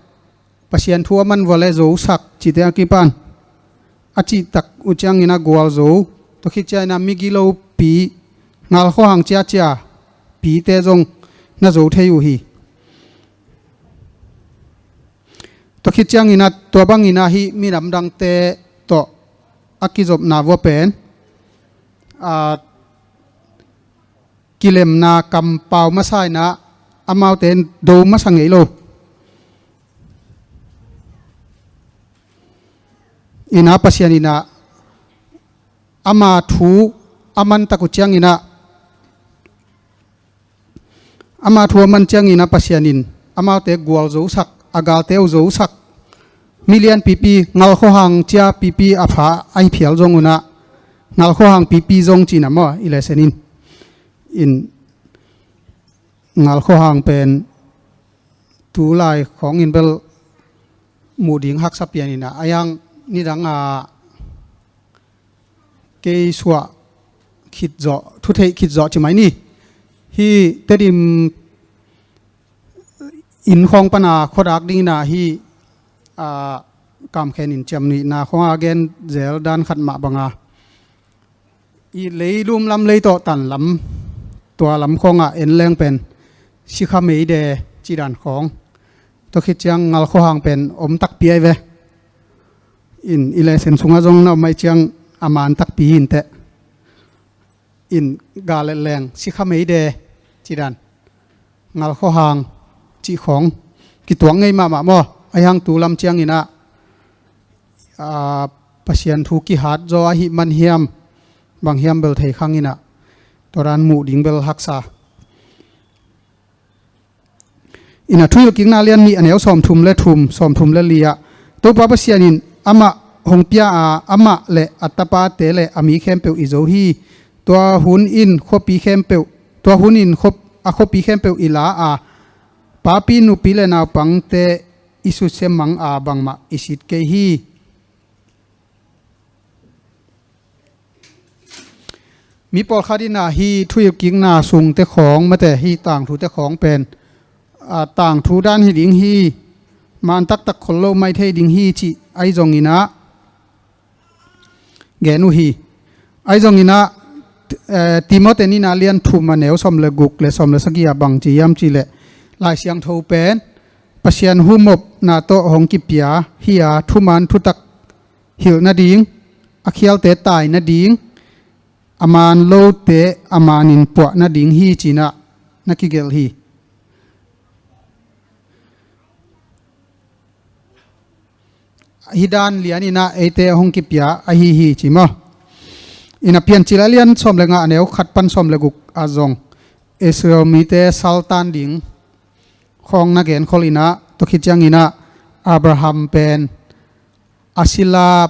Pasian thu a man vuah le zosak cihte a kipan a cihtak uh ciangin ah gualzo, tua khit ciangin ah migilopi, ngal khuahang ciacia pite zong na zo thei uh hi. Tua khit ciangin ah tua bangin ah hih minam dangte tawh a kizopna vuah pen, a, kilemna kampau masa in ah amaute in do masa ngei lo. In ah Pasian in ah ama thu a man tak uh ciangin ah, ama thu a man ciangin ah Pasian in amaute gualzosak, a galte uh zosak, milian pipi, ngal khuahang cia pipi a pha ahi phial zong un ah, ngal khuahang pipi zong cihna maw, i lesen in, in ngal khuahang pen tu lai khawngin bel muh ding haksa pian in ah, a yang nidang a kei suah khit zawh, thutheih khit zawh ci mai ni. Hih Tedim Inn khawng pana khuadak dingin ah hih, aa, kamkhen in ciamnuihna khawng a gen zel dan khat mah banga, i leilum lam lei tawh tan lam, tua lam khawngah en leng pen sikha meide cidan khawng, tua khit ciang ngal khuahang pen om takpi ai ve. In i lesen sungah zong na om ai ciang a man takpi hi inteh. In ga le leng sikha meide cidan, ngal khuahang cih khawng kituak ngei mahmah maw? Ahi hang tu lam ciangin ah, aa, Pasian thu kihat zaw ahih man hiam, bang hiam bel thei khang in ah, tua dan muh ding bel haksa. In ah Thuhilhkikna lian nih a neu sawmthum le thum, sawmthum le li ah, Topa Pasian in amah hong pia a, amah le a tapate le a mi khempeuh i zo hi. Tua hun in khuapi khempeuh, tua hun in khuap-, a khuapi khempeuh i la a, papi nupi le naupangte i susia mang a, bangmah i sit kei hi. Mi pawlkhat in ah hih Thuhilhkikna sungte khawng, mate, hih tangthute khawng pen, aa, tangthu dan hi ding hi, man taktak khol lo mai thei ding hi cih ahi zongin ah gen uh hi. Ahi zongin ah, eh, Timoti nihna lian thum a neu sawm le guk le sawm le sagih ah bang ci hiam cih leh, Lai Siangtho pen Pasian humopna tawh hong kipia hi a, thuman thutak hilh nading, a khialte tai nading, a man lote a manin puah nading hi ci-in ah na kigelh hi. Hih dan lian in ah eite hong kipia ahi hi ci maw? In ah Piancil a lian sawm le nga a neu khat pan sawm le guk ah zong Israel mite saltan ding khawng na genkhol in ah, tua khit ciangin ah Abraham pen a sila,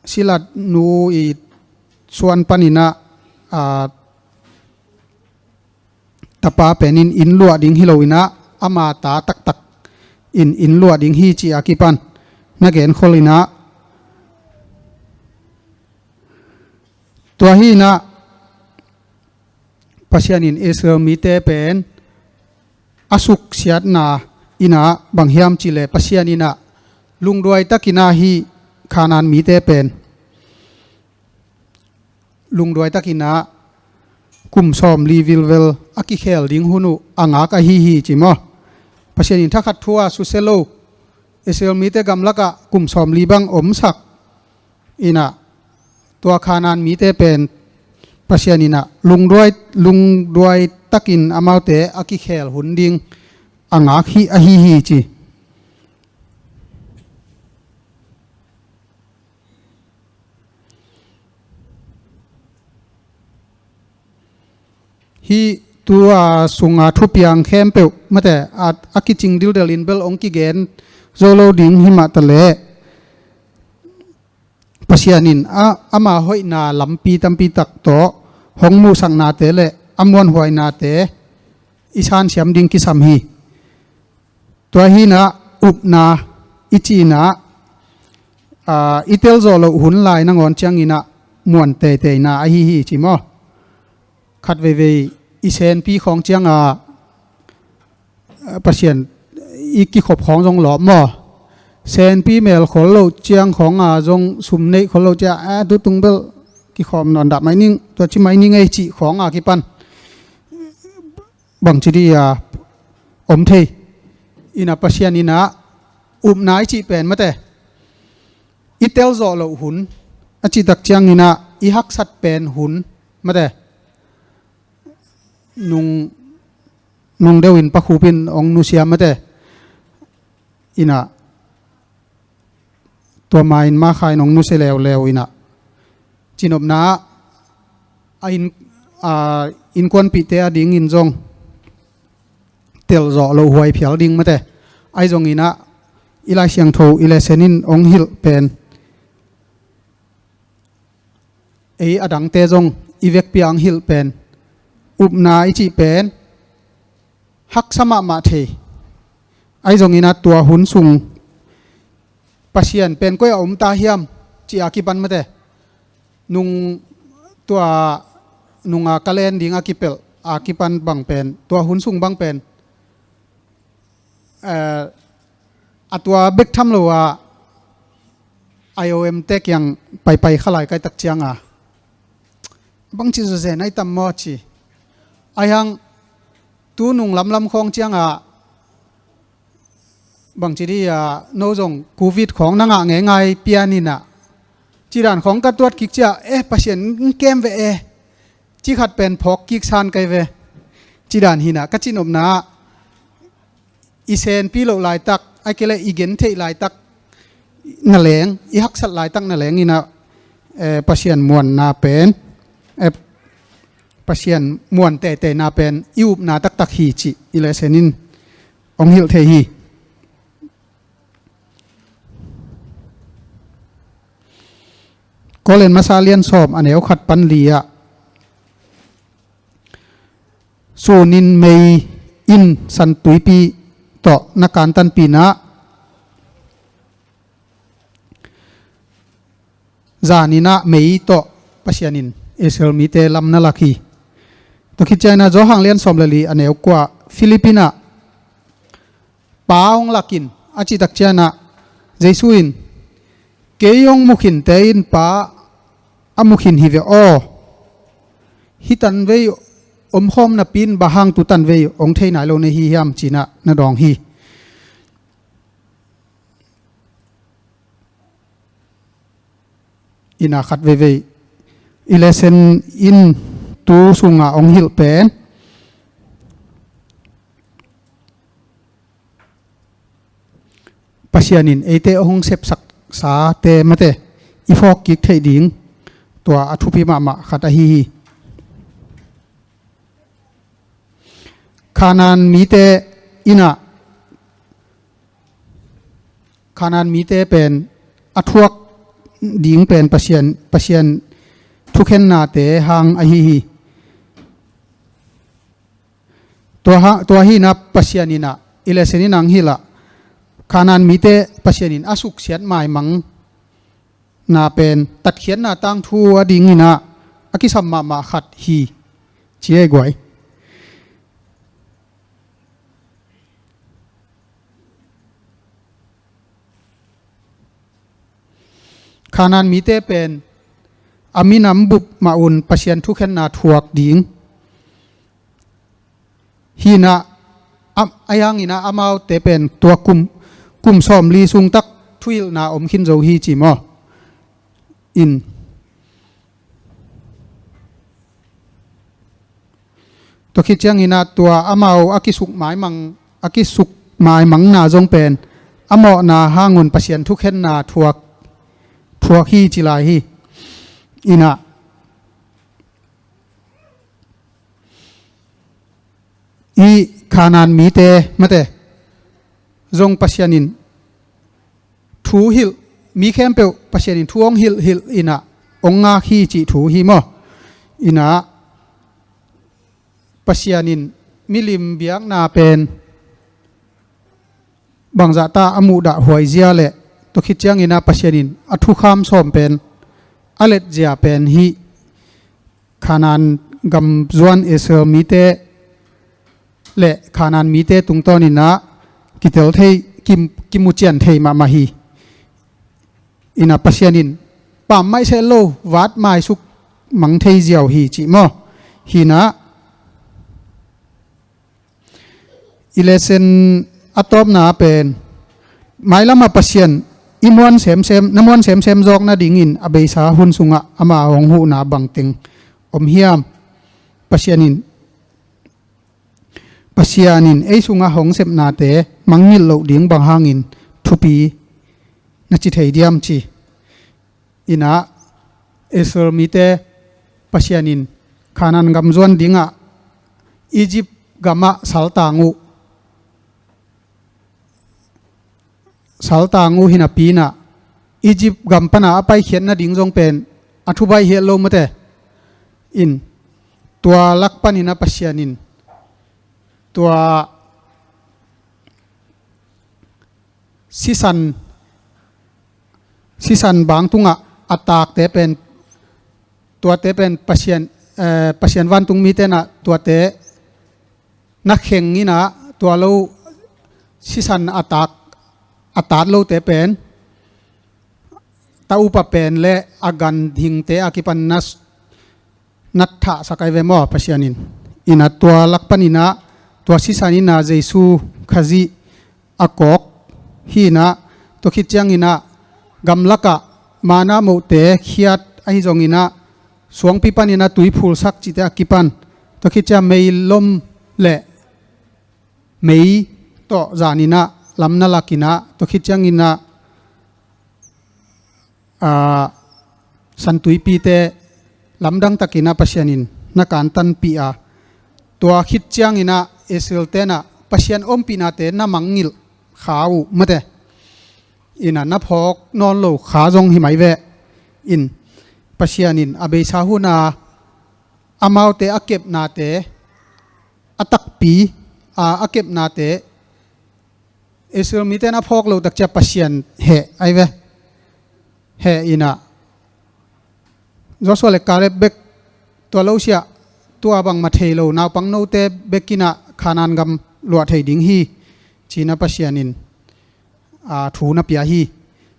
sila nu i suan panin ah, aa, tapa pen in inn luah ding hi lo in ah, ama ta taktak in inn luah ding hi cih a kipan na genkhol in ah, tua hi in ah Pasian in Israel mite pen a suksiatna in ah bang hiam cih leh, Pasian in ah lungduai takin ah hih Kanaan mite pen lungduai takin ah kum sawmli vilvel a kikhel ding hun uh a ngak ahi hi ci maw? Pasian in thakhat thu a susia lo Israel mite gamlakah kum sawmli bang omsak in ah, tua Kanaan mite pen Pasian in ah lungduai, lungduai takin amaute a kikhel hun ding a ngak hi, ahi hi ci. Hih tu a sunga thupiang khempeuh, mate, a, a kicing dildel in bel hong kigen zo lo ding hi mah taleh, Pasian in a, ama hoihna lampi tampi tak tawh hong muhsaknate le a muanhuainate i sansiam ding kisam hi. Tua hi in ah upna i cih in ah, aa, i telzawh loh hun lai nangawn ciangin ah muan teiteina ahi hi ci maw? Khat veivei i senpi khawng ciangah, aa, Pasian i kikhop khawng zong lawp maw? Senpi mel khol loh ciang khawngah zong, sum neih khol loh ciang, aa, tutung bel kikhawm nawn dah mai ning, tua ci mai ning ei cih khawngah kipan bangci dih a om thei. In ah Pasian in ah upna i cih pen, mate, i telzawh loh hun, a cih tak ciangin ah i haksat pen hun, mate, nung, nung deuh in Pa Khup in hong nusia, mate, in ah tua ma in Ma Kha in hong nusia leuleu in ah, cinopna ah a inn, aa, innkuanpihte a dingin zong telzawh loh huai phial ding, mate. Ahi zongin ah i Lai Siangtho i lesen in hong hilh pen, ei a dangte zong i vekpi a hong hilh pen, upna i cih pen haksa mahmah thei. Ahi zongin ah tua hun sung Pasian pen koi ah om ta hiam cih a kipan, mate, nung, tua nunga ka len ding a kipelh a kipan bang pen, tua hun sung bang pen eh, a tua bek tham lo a, I O M te kiang paipai kha lai kai tak ciang a, bangci zawzen ai tam maw ci. Ai hang tu nung lamlam khawng ciang a, bangci di a, no zong covid khawng na ngah ngeingai pian inah, cidan khawng ka tuat kik cia, eh, Pasian in kem ve e, ci khat pen phawk kik san kai ve, cidan hinah ka cinopna ah i senpi loh laitak, a kei le i gen theih laitak na leng, i haksat laitak na leng inah, eh, Pasian muanna pen, eh, Pasian muan teiteina pen i upna taktak hi cih i lesson in hong hilh thei hi. Korin masa lian sawm a neu khat pan li ah, sunin mei in san tuipi tawh na kantanpih inah, zaninah mei tawh Pasian in Israel mite lam na lak hi. Tua khit ciangin ah Johan lian sawm le li a neu kua, Philip inah pa hong lakin a cih tak ciangin ah Jesu in, kei hong mukhinte in pa a mukhin hi ve aw. Hih tanvei omkhawm napi in bang hang tu tanvei hong thei nai lo na hi hiam ci inah na dawng hi. Inah khat veivei i lesson in tu sungah hong hilh pen, Pasian in eite hong sepsaksate mate i phawk kik theih ding, tua a thupi mahmah khat ahi hi. Khanaan mite inah, Khanaan mite pen a thuak ding pen Pasian, Pasian thukhennate hang ahi hi. Tua ha, tua hinah Pasian inah i lesson in hong hilh ah, Khanaan mite Pasian in a suksiat maimang na pen tatkhiatna tangthu a ding inah a kisam mahmah khat hi ci ei guai. Khanaan mite pen a minam bup mah un Pasian thukhenna thuak ding hi inah, a, a hang inah amaute pen tua kum, kum sawmli sung tak thuhilhna om khin zo hi ci maw? In. Tua khit ciangin ah tua amau a kisuk maimang, a kisuk maimangna zong pen a mawhna hang un Pasian thukhenna thuak, thuak hi ci lai hi. Inah i Khanaan mite mate zong Pasian in thu hilh, mi khempeuh Pasian in thu hong hilh hilh inah hong ngak hi cih thu hi maw? Inah Pasian in milim biakna pen bangzahta a muhdah huaizia le tua khit ciangin ah Pasian in a thukham sawm pen a letzia pen hih Khanaan gam zuan Israel mite le Khanaan mite tungtawn inah kitel thei, kim, kimucian thei mahmah hi. Inah Pasian in pam maiseh lo, vat maisuk mang thei ziau hi cih maw? Hinah i lesson a tawpna pen mailamah Pasian i muan semsem, na muan semsem zawk nadingin a beisa hun sungah ama hong huhna bangteng om hiam? Pasian in, Pasian in ei sungah hong sepnate mangngilh loh ding bang hangin thupi na ci thei diam ci. Inah Israel mite Pasian in Khanaan gam zuan dingah Egypt gamah saltang uh, saltang uh hinapi inah Egypt gam pana a paikhiat nading zong pen a thubaih hiat lo mate. In tua lak panin ah Pasian in tua sisan, sisan bangtungah a takte pen, tuate pen Pasian, eh, Pasian vantung mite inah tuate na kheng inah tua lo sisan a tak, a tat lote pen, ta upa pen le a ganhingte a kipan na s-, na thahsak ahi ve maw Pasian in. Inah tua lak paninah, tua sisan inah Jesu Khazih a kawk hi inah, tua khit cianginah gamlakah mana mohte khiat ahi zonginah, suangpi paninah tui phulsak cihte a kipan, tua khit ciang meilom le mei tawh zaninah lam na lakinah, tua khit cianginah, aa, santuipite lamdang takinah Pasian in na kantanpih a, tua khit cianginah Israel tenah Pasian ompihnate na mangngilh kha uh mate, inah na phawk nawn lo kha zong hi mai ve. In Pasian in a beisa huna amaute a kepnate, a takpi a, a kepnate, Israel mite na phawk loh takcia Pasian heh ahi ve. Heh inah Joshua le Caleb bek, tua lo siah, tua bangmah thei lo naupang note bekinah Kanaan gam luah thei ding hi, cinah Pasian in, aa, thu na pia hi.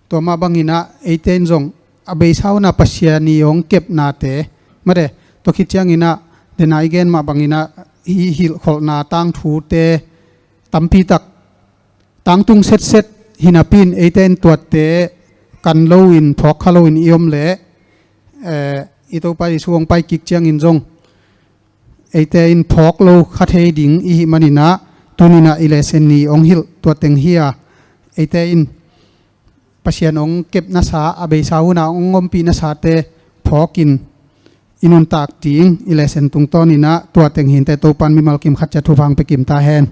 Tua mah banginah eite in zong a beisa huna Pasian i hong kepnate mate, tua khit cianginah dena i gen mah banginah hih hilhkholhna tangthute tampitak tangtung setset hi napi in, eite in tuate kan loin, phawk kha loin i om leh, eh, i Topa Jesu hong pai kik ciangin zong eite in phawk lo kha thei ding i hih maninah, tuninah i lesson ni hong hilh tua teng hi a, eite in Pasian hong kepnasa, a beisa huna hong ompihnasate phawkin i nuntak ding i lesson tungtawninah tua teng hinte, Topan mimal kim khat ciat thupha hong pia kim ta hen.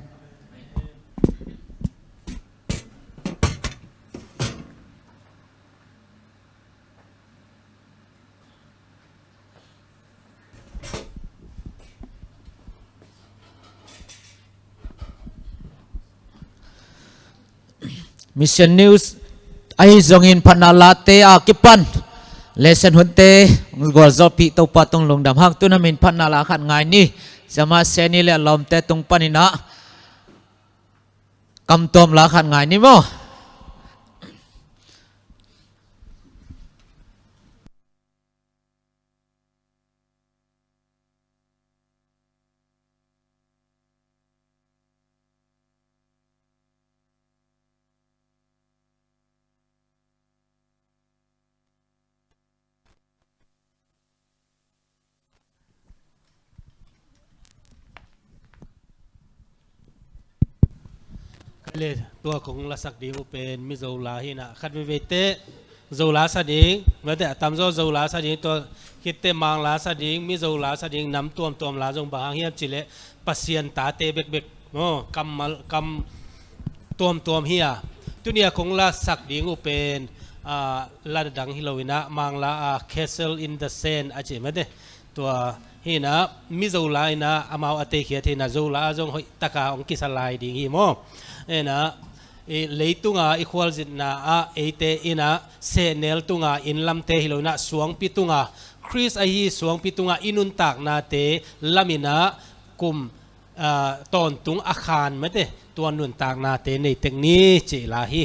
Mission News ahi zongin phatna late a kipan lesson hunte gualzawhpih Topa tung lungdam hang. Tuna min phatna la khat ngai ni. Siamah Seni le a lawmte tung paninah kamtuam la khat ngai ni maw? Khaile, tua kong lasak ding uh pen Mizo la hinah, khat veiveite Zo la sa ding, mate, a tamzaw Zo la sa ding, tua khitte Mang la sa ding, Mizo la sa ding, nam tuamtuam la zong bang hang hiam cihleh Pasian tate bekbek maw, kammal, kam tuamtuam hi a. Tuni a kong lasak ding uh pen, ah, la dang hi loinah, Mang la a Castle in the Sand a ci mate. Tua hinah, Mizo la inah amau a teikhiat hinah, Zo la ah zong hoihtaka hong kisa lai ding hi maw? Hinah, i leitunga i khualzinna ah eite inah sehnel tunga inn lamte hi loinah, suangpi tunga, Khrist ahi suangpi tunga i nuntaknate laminah kum, ah, tawntung a khan mate, tua nuntaknate nei tek ni cih la hi.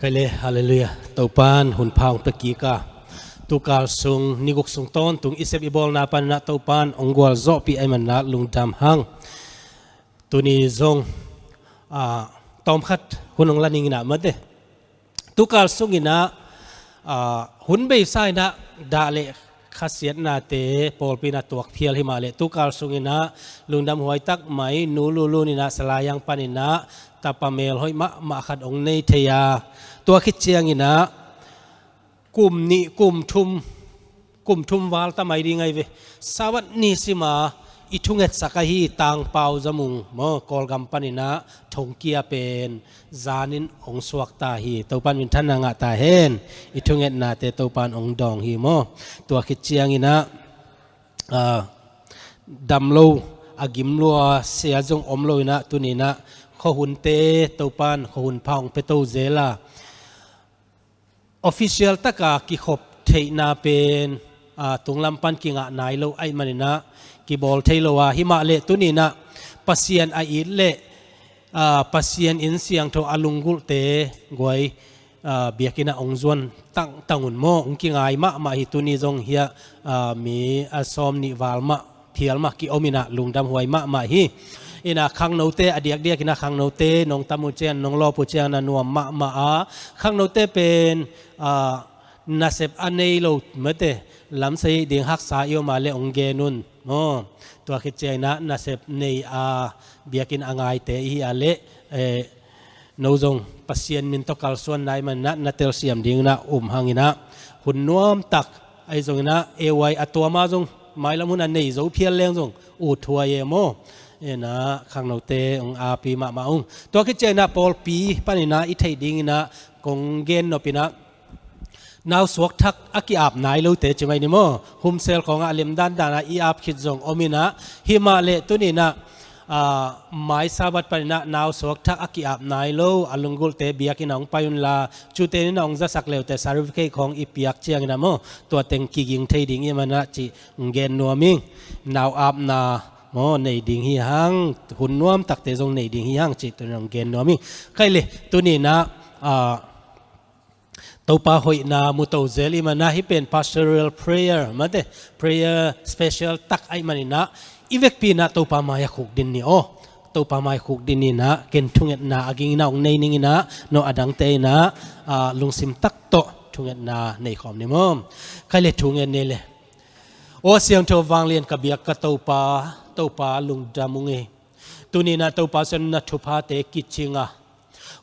Kei le, halleluiah. Topan hun pha hong pia kik a, tukal sung, ni guk sung tawntung i sep i bawlna panin ah Topan hong gualzawhpih ahih manin ah lungdam hang. Tuni zong, ah, tawmkhat hun hong la ning in ah mate. Tukal sungin ah, ah, hun beisa in ah dah le khasiatnate pawlpi in ah tuak phial hi mah leh, tukal sungin ah lungdam huai tak mai Nu Lu Lun in ah Salai Ang panin ah tapa melhoih mahmah khat hong nei thei a, tua khit ciangin ah kum nih, kum thum, kum thum val ta mai ding ahi ve. Sabbath ni sima i thungetsak ahi Tang Pau Za Mung maw, Kawlgam panin ah thongkia pen zanin hong suak ta hi. Topan minthanna ngah ta hen. I thungetnate Topan hong dawng hi maw. Tua khit ciangin ah, ah, dam lo, a gim lua sia zong om lo in ah, tuni in ah khuahunte Topan khuahun pha hong pia to zel a, official taka kikhop theihna pen, ah, tunglam pan kingah nai lo ahih manin ah kibawl thei lo a, hi mah leh tuni in ah Pasian a it leh, ah, Pasian inn siangtho a lunggulhte guai, ah, biakinn ah hong zuan tangtang un maw, hong kingai mahmah hi. Tuni zong hiah, ah, mi a sawm nih val mah phial mah ki-om in ah lungdam huai mahmah hi. In ah khangnote, a diakdiak in ah khangnote nong tam uh ciang, nong lawp uh ciang na nuam mahmah a, khangnote pen, ah, nasep a nei lo mate, lamsei ding haksa i om a leh hong gen un maw. Tua khit ciangin ah nasep nei a, biakinn a ngaite i hi a leh, eh, no zong Pasian min tawh kalsuan nai manin ah na telsiam dingin ah um hangin ah, hun nuamtak ahi zongin ah A Y a tuam a zong mailam hun a nei zo phial leng zong ut huai e maw. In ah khangnote hong api mahmah ung. Tua khit ciangin ah pawlpi panin ah i theih dingin ah kong gen nop in ah, nau suak thak a ki-ap nai lote ci mai ni maw. Humsel khawngah a lem dandan ah i ap khit zong om in ah, hi mah leh tuni in ah, ah, mai Sabbath panin ah nau suak thak a ki-ap nai lo a lunggulhte biakinn ah hong pai unla, cute in ah hong zasak leute certificate khawng i piak ciangin ah maw, tua teng kiging thei ding i hih manin ah cih hong gen nuam ing. Nau apna maw nei ding hi hang, hun nuamtakte zong nei ding hi hang cih tuni in ah hong gen nuam ing. Kei le, tuni in ah, ah, Topa hoihna mu to zel i hih manin ah, hih pen pastoral prayer mate, prayer special tak ahih manin ah, i vekpi in ah Topa mai-ah khukdin ni aw. Topa mai khukdin ni in ah, ken thungetna a ging in ah hong nei ning in ah, no adangte in ah, ah, lungsim tak tawh thungetna nei khawm ni maw. Kei le, thungen ni le. Aw siangtho vanglian ka biak ka Topa, Topa lungdam ung ei. Tuni in ah Topa Pasian na thuphate kicing a,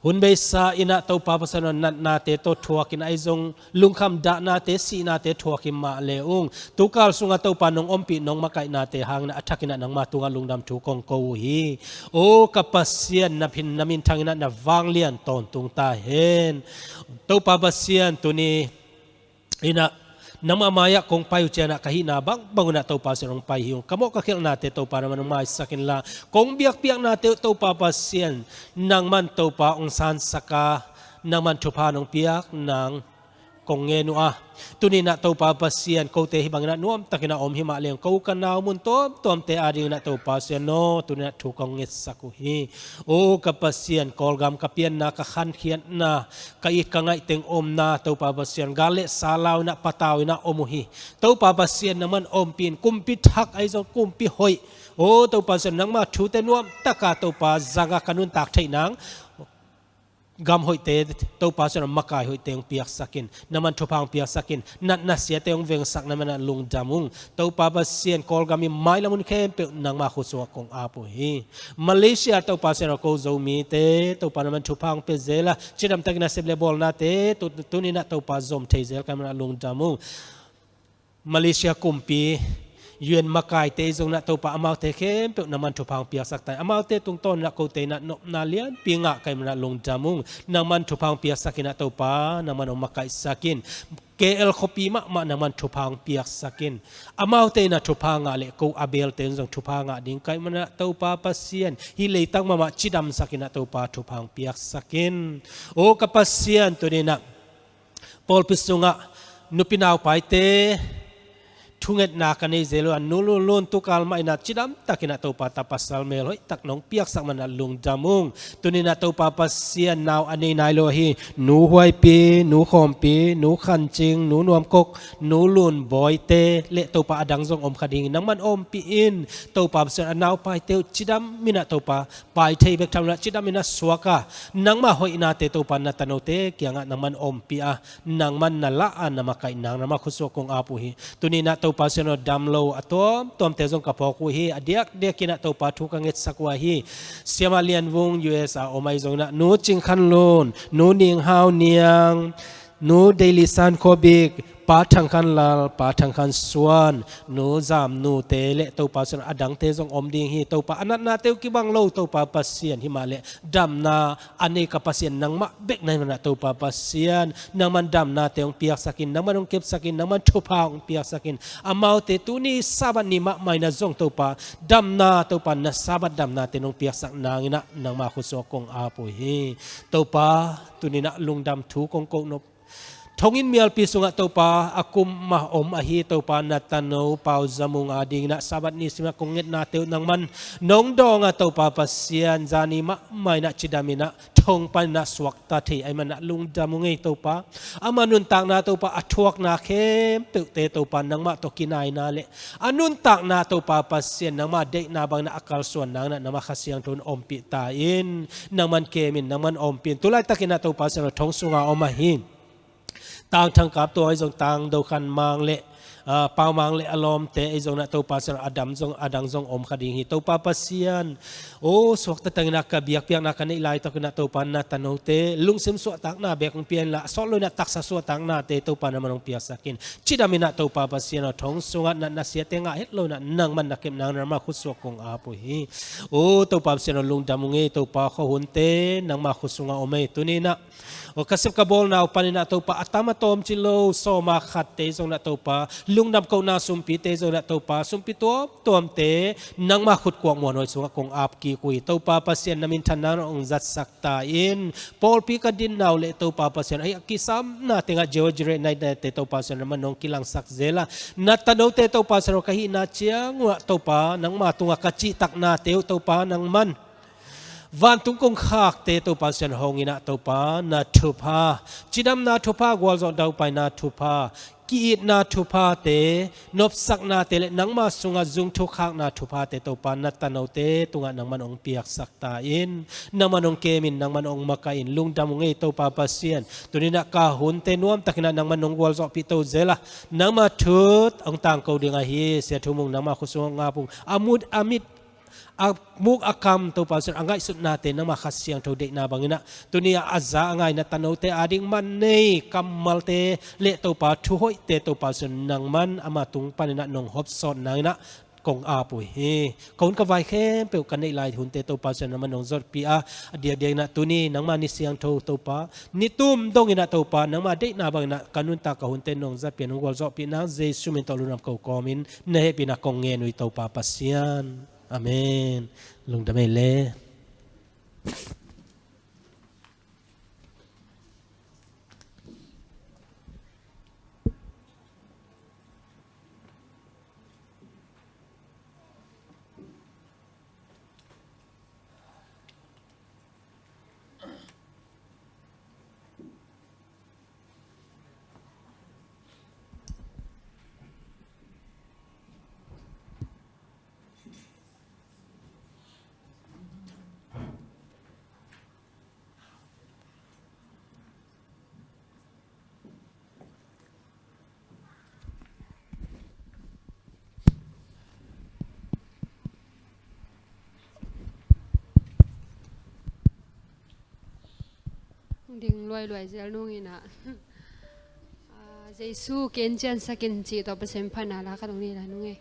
hun beisa in ah Topa Pasian aw natnate tawh thuak in ah, ahi zong lungkham dahnate, sihnate thuak hi mah le ung, tukal sungah Topa nong ompih, nong makaihnate hangin ah a thak in ah nangma tungah lungdam thu kong ko uh hi. Aw ka Pasian, na phin na minthang in ah na vanglian tawntung ta hen. Topa Pasian, tuni in ah nangma mai-ah kong pai uh ciangin ah ka hihna bangbang un ah Topa Pasian hong pai hi ung. Ka mawh ka khialhnate Topa nangman hong maisak inla, kong biakpiaknate uh Topa Pasian nangman Topa hong sansak a, nangman thupha nong piak nang kong ngen uh a, tuni in ah Topa Pasian, kote hih bangin ah nuamtakin ah om hi mah leng, ko ka nau mun tuamtuamte adingin ah Topa Pasian aw, tuni in ah thu kong ngetsak uh hi. Aw ka Pasian, Kawlgam ka pianna, ka khankhiatna, ka it ka ngaih teng omna Topa Pasian, gal le sa lau in ah patau in ah om uh hi. Topa Pasian nangman ompih in, kumpi thak ahi zong kumpi hoih, aw Topa Pasian nangma thute nuamtaka Topa zanga ka nuntak theih nang, gam hoihte Topa Pasian aw, makai hoihte hong piaksak in, nangman thupha hong piaksak in, natna siate hong vengsak na manin ah lungdam ung. Topa Pasian, Kawlgam i mailam hun khempeuh nangma khut sungah kong ap uh hi. Malaysia Topa Pasian aw, ko Zomite Topa nangman thupha hong pia zel a, cidamtakin a sep le bawlnate tu, tuni in ah Topa zom thei zel ka hih manin ah lungdam ung. Malaysia kumpi, U N makaite i zong in ah Topa amaute khempeuh nangman thupha hong piaksak ta in, amaute tungtawn in ah kote in ah nopna lianpi ngah ka hih manin ah lungdam ung. Nangman thupha hong piaksak in ah Topa nangman hong makaihsak in, K L khuapi mahmah nangman thupha hong piaksak in. Amaute in ah thupha ngah leh ko a belte in zong thupha ngah ding ka hih manin ah Topa Pasian, hih leitang mahmah cidamsak in ah Topa thupha hong piaksak in. Aw ka Pasian, tuni in ah pawlpi sungah nupi naupaite, thungetna ka nei zel uh a, Nu Lunlun tukal mah in ah cidam takin ah Topa ta pasal mel hoih tak nong piaksak man ah lungdam ung. Tuni in ah Topa Pasian, nau a nei nai lo ahi Nu Huaipi, Nu Khawmpi, Nu Khan Cing, Nu Nuam Kok, Nu Lun Bawi te le Topa adang zong om kha ding hi. Nangman ompih in, Topa Pasian, a naupaite uh cidam in ah Topa pai thei bek tham lo in ah cidam in ah suak a, nangmah hoihnate Topa na tanote kiangah nangman ompih a, nangman na lah a na makaih nang nangmah khutsuak kong ap uh hi. Tuni in ah Topa Pasian aw, dam lo a tuamtuamte zong ka phawk uh hi. A diakdiak in ah Topa thu ka ngetsak uh ahi. Siamah Lian Vung U S A om ahi zong in ah, Nu Cing Khan Lun, Nu Ning Hau Niang, Nu Dei Li San Khua Bik, Pa Thang Khan Lal, Pa Thang Khan Suan, Nu Zam Nu te le Topa Pasian aw, adangte zong om ding hi. Topa a natnate uh kibang lo Topa Pasian, hi mah leh damna a nei ka Pasian nangmah bek na hih man ah Topa Pasian, nangman damnate hong piaksak in, nangman hong kepsak in, nangman thupha hong piaksak in. Amaute tuni Sabbath ni mahmah in ah zong Topa, damna Topa, na Sabbath damnate nong piaksak nang in ah nangmah khutsuak kong ap uh hi. Topa, tuni in ah lungdam thu kong koh nop. Thonginn mialpi sungah Topa a kum mah om ahi Topa na tano Pau Za Mung ading in ah Sabbath ni sim ah kong ngetnate uh nangman nong dawng a, Topa Pasian, zani mahmah in ah cidam in ah thong pan in ah suakta thei ahih man ah lungdam ung ei Topa. Ama nuntakna Topa a thuakna khempeuhte Topa nangmah tawh kinaina le a nuntakna Topa Pasian, nangmah deihna bangin ah a kalsuan nang in ah nangmah Kha Siangtho in ompih ta in, nangman kem in, nangman ompih in. Tulaitak in ah Topa Pasian aw, thong sunga om ahi Tang Thang Kap Tuang ahi zong, Tang Do Khan Mang le, ah, Pau Mang le a lawmte ahi zong in ah Topa Pasian aw, a dam zong, adang zong om kha ding hi. Topa Pasian, aw, suakta tang in ah ka biakpiakna ka neih laitak in ah Topa na tanote lungsim suahtakna bek hong pia inla, a sawt lo in ah taksa suahtaknate Topa nangman hong piaksak in. Cidam in ah Topa Pasian aw, thong sungah na, na siate ngah het lo in ah nangman na kep nang nangmah khutsuak kong ap uh hi. Aw Topa Pasian aw, lungdam ung ei Topa, khuahunte nangmah khut sungah om ei. Tuni in ah aw, ka sep ka bawlna uh pan in ah Topa, a tam a tawm ci lo, sawma khatte zong in ah Topa, lungdam kohna sumpite zong in ah Topa, sumpi tuamtuamte nangmah khut kuak muanhuai sungah kong ap kik uh hi. Topa Pasian, na minthanna hong zatsak ta in. Pawlpi ka dinna uh le Topa Pasian aw, hih a kisamna tengah Jehovah Jireh, na itnate Topa Pasian aw, nangman nong kilangsak zel a, na tanote Topa Pasian aw, ka hihna ciang uh ah Topa, nangma tungah ka cihtaknate uh Topa nangman vantung kongkhakte Topa Pasian hong in ah Topa na thupha, cidamna thupha, gualzawh daupaina thupha, ki-itna thuphate, nopsaknate le nangma sungah zung thukhakna thuphate Topa na tanote tungah nangman hong piaksak ta in. Nangman hong kem in, nangman hong makaih in. Lungdam ung ei Topa Pasian. Tuni in ah ka hunte nuamtak in ah nangman nong gualzawhpih to zel a, nangma thu hong tangko ding ahi Sia Thu Mung nangma khut sungah hong ap ung. A mut a mit, a muk a kam Topa Pasian aw, a ngaihsutnate nangma Kha Siangtho deihna bangin ah tuni a za a ngai na tanote ading man nei kammalte le Topa thuhoihte Topa Pasian aw, nangman ama tung pan in ah nong hopsawt nang in ah kong ap uh hi. Ka hun ka vai khempeuh ka neih lai hunte Topa Pasian aw, nangman nong zawhpih a, a diakdiak in ah tuni nangma ni siangtho Topa, ni tum dong in ah Topa, nangma deihna bangin ah ka nuntak ka hunte nong zatpih a, nong gualzawhpih nang Jesu min tawh lungdam ko kawmin na hehpihna kong ngen uh hi Topa Pasian. Amen. Lungdam ei le. Ding luailuai zel nung in ah, ah, Jesu ken ciansak in cih tawh Pasian phatna la ka dong ni la nung e.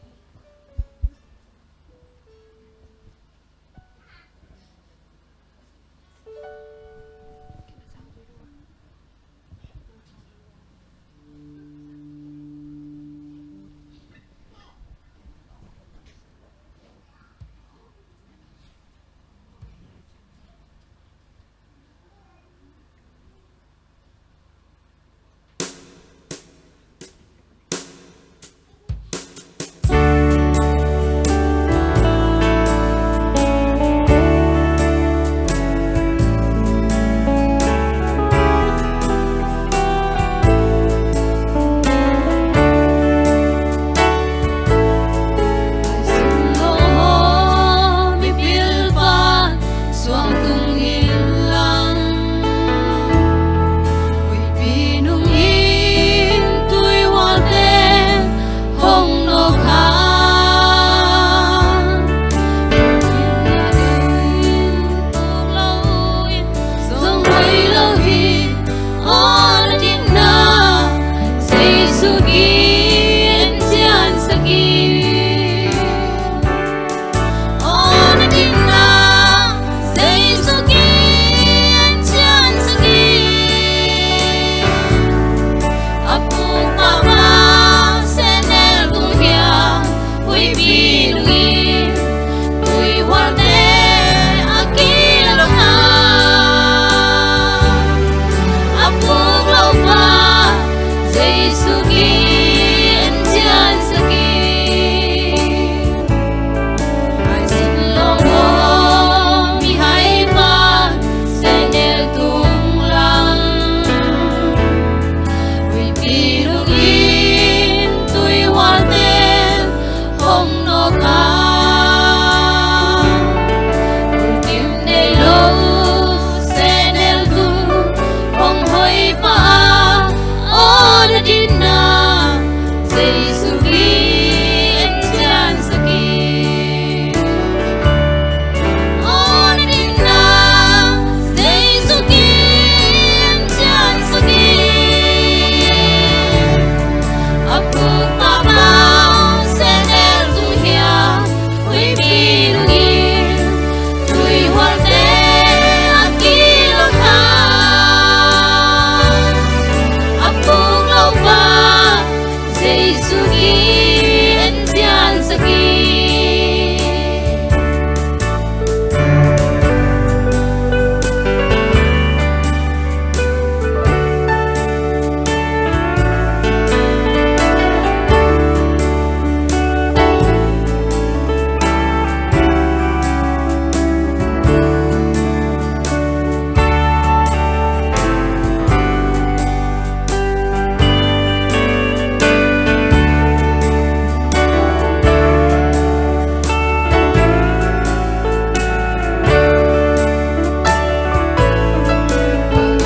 Kum nei lo sehnel tung hong hoih pah a, aw na dinna Jesu kiang en ciansak hi. Aw na dinna Jesu kiang en ciansak hi. A puk papa sehnel tung hiam, huihpi nungin tuihualte a kilawh kha. A puk lo pa Jesu kiang en ciansak hi.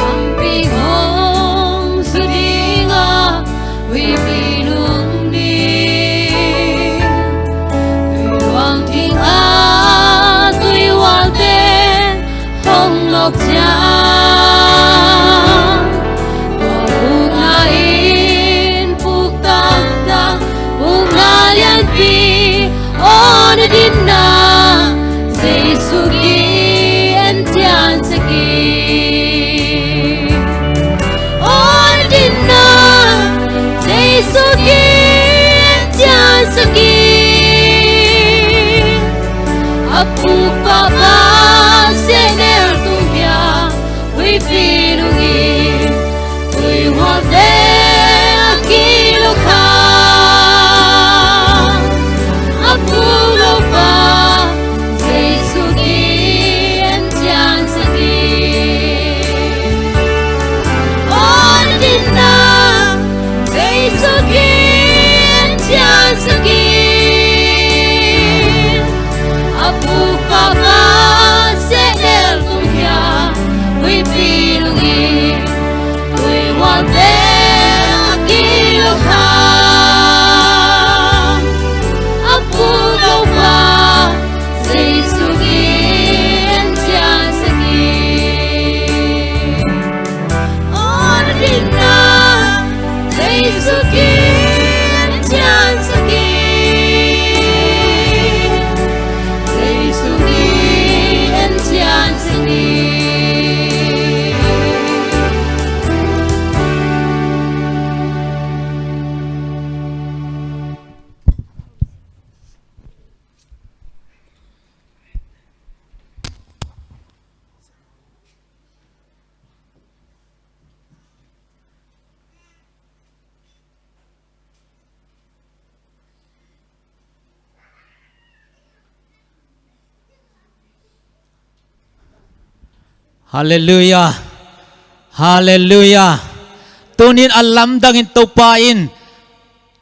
Lampi hong su ding a, huihpi nungin tuihuang ding a, tuihualte hong nawk ciang, tua pukna in puk tangtang, pukna lianpi, aw na dinna Jesu kiang en ciansak hi. Aw na dinna Jesu kiang en ciansak hi. A puk papa sehnel tung hiam, huihpi nungin tuihualte a kilawh kha. A puk lo pa Jesu kiang en ciansak hi. Aw na dinna Jesu kiang en ciansak hi. A puk papa sehnel tung hiam, huihpi nungin tuihualte a kilawh kha. A puk lo pa Jesu kiang en ciansak hi. Aw na dinna Jesu kiang en ciansak hi. Jesu kiang en ciansak hi. Halleluiah. Halleluiah. Tunin a lamdangin Topa in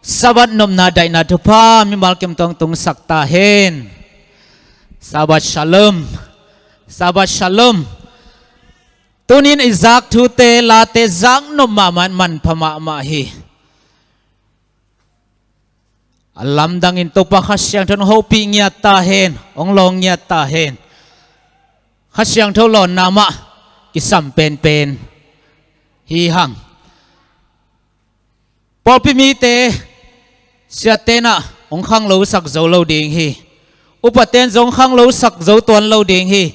Sabbath nopna daihna thupha mimal kim tawh tungsak ta hen. Sabbath Shalom. Sabbath Shalom. Tunin i zak thute, late zak nop mahmah in manpha mahmah hi. A lamdangin Topa Kha Siangtho in hong hopih ngiat ta hen, hong lawng ngiat ta hen. Kha Siangtho lawnna mah kisam penpen hi hang. Pawlpi mite, siate in ah hong khanglosak zo lo ding hi. Upaten zong khanglosak zo tuan lo ding hi.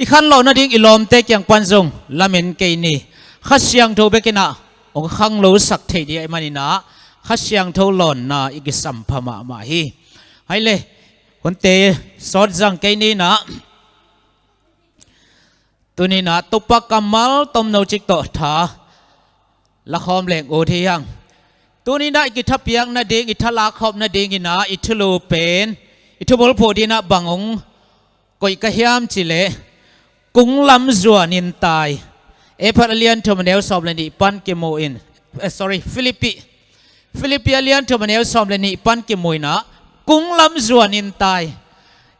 I khanlawh nading i lawmte kiang pan zong lamen kei ni. Kha Siangtho bek in ah hong khanglosak thei ding ahih manin ah Kha Siangtho lawnna i kisampha mahmah hi. Hai le, hunte sawt zang kei ni in ah. Tuni in ah Topa kammal tomno cik tawh tha lakhawm leng ut hi hang. Tuni in ah i kithapiak nading, i tha lakhawm nading in ah i thulu pen, i thubulphuh ding in ah bang hong koih ka hiam cih leh, Kung lam zuanin tai. Efesa a lian thum a neu sawm le nih pan kimu in, eh, sorry, Philippi. Philippi a lian thum a neu sawm le nih pan kimu in ah, Kung lam zuanin tai.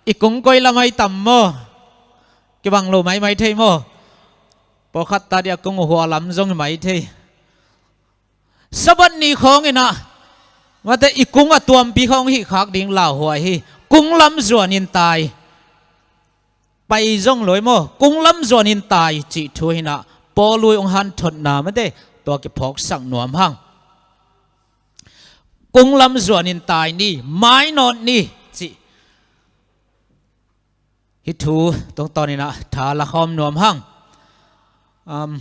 I kung koi lam ahi tam maw? Kibang lo maimai thei maw? Pawlkhat ta dia kung uh hua lam zong hi mai thei. Sabbath ni khawng inah, mate, i kung a tuampi khawng hih khak ding lauhuai hi. Kung lam zuanin tai. Pai zong lo hi maw? Kung lam zuanin tai cih thu hinah Paul ui hong hanthotna, mate, tua kiphawksak nuam hang. Kung lam zuanin tai ni, mainawt ni cih. Hih thu tungtawn inah tha la khawm nuam hang. Um,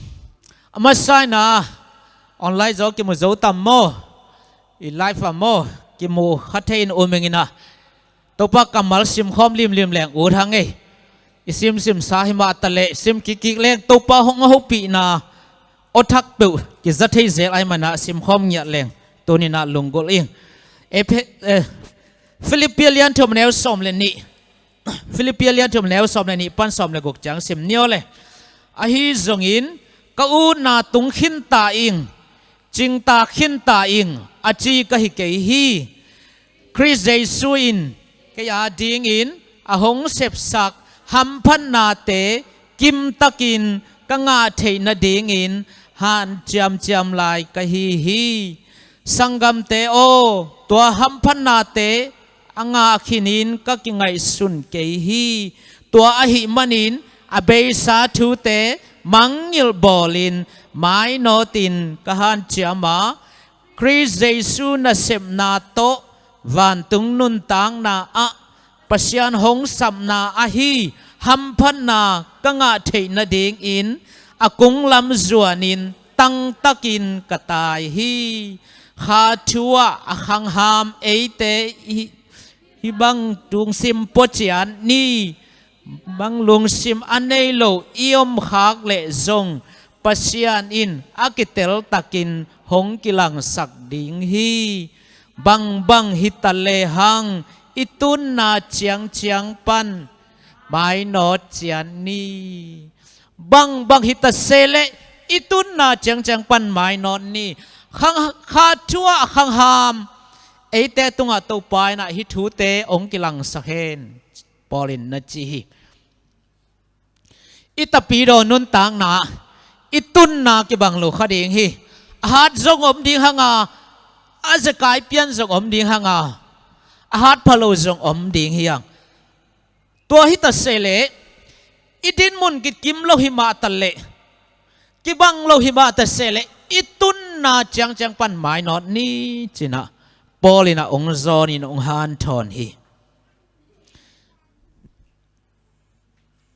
a masa inah online zaw kimu zo tam maw? I live ah maw? Kimu kha thei in um ing inah. Topa kammal simkhawm limlim leng ut hang ei. I simsim sa hi mah ta leh sim kikkik leng Topa hong a hopihna aw thak peuh kiza thei zel ai manah simkhawm ngiat leng tuninah lunggulh ing. Ephe-, eh, Filippi lian thum neu sawm le nih. Filippi lian thum neu sawm le nih pan sawm le guk ciang sim ni aw le. Ahi zongin ka utna tung khinta ing, cingta khinta ing, a ci ka hi kei hi. Khrist Jesu in kei a dingin a hong sepsak hamphatnate kimtakin ka ngah theih nadingin hanciamciam lai ka hi hi. Sanggamte aw, tua hamphatnate a ngah khinin ka kingaihsun kei hi. Tua ahih manin a beisa thute mangngilh bawlin mainawtin ka hanciam a, Khrist Jesu nasepna tawh vantung nuntakna ah Pasian hong sapna ahi hamphatna ka ngah theih nadingin a kung lam zuanin tangtakin ka tai hi. Kha thu ah a khangham eite hi, hih bang lungsim puaciat ni. Bang lungsim a nei lo i om khak leh zong Pasian in a kiteltakin hong kilangsak ding hi. Bangbang hita lehang i tunna ciangciang pan mainawt ciat ni. Bangbang hita se leh i tunna ciangciang pan mainawt ni. Khang, kha thu ah a khangham eite tungah Topa inah hih thute hong kilangsak hen. Paul in na ci hi. I tapidaw nuntakna, i tunna kibang lo kha ding hi. A hat zong om ding hang a, a zekai pian zong om ding hang a, a hat phalo zong om ding hi hang. Tua hita se leh i dinmun kikim lo hi mah ta leh, kibang lo hi mah ta se leh i tunna ciangciang pan mainawt ni cinah Paul inah hong zawnin hong hanthawn hi.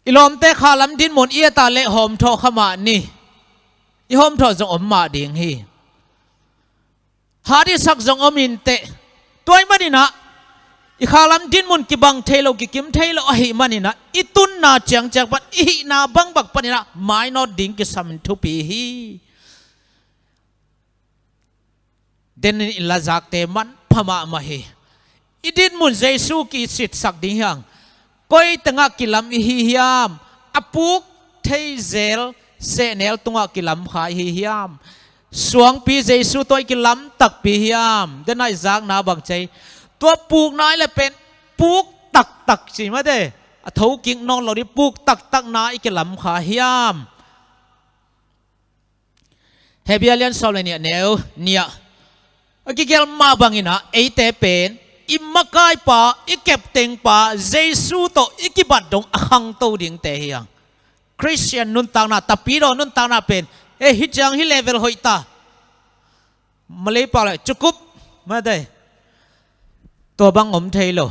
I lawmte kha lam dinmun i et a leh hawmthawh kha mah ni. I hawmthawh zong om mah ding hi. Hat i sak zong om inteh. Tua ahih maninah i kha lam dinmun kibang thei lo, kikim thei lo ahih maninah i tunna ciangciang pan, i hihna bangbang paninah mainawt ding kisam in thupi hi. Denin i lazakte manpha mahmah hi. I dinmun Jesu kisitsak ding hi hang. Koi tengah kilam i hi hiam? A puk thei zel sehnel tungah kilam kha i hi hiam? Suangpi Jesu tawh i kilam takpi hiam? Dena i zakna bang cei? Tua pukna i le pen puk taktak ci mate. A thokik nawn lo ding puk taktakna i kilam kha hiam? Hebru lian sawm le nih a neu nih ah a kigelh mah banginah eite pen i makaipa, i keptengpa Jesu tawh i kibat dong a khangto dingte hi hang. Khristian nuntakna, tapidaw nuntakna pen, eh, hih ciang hih level hoih ta. Malay pau le cukup mate. Tua bang om thei lo.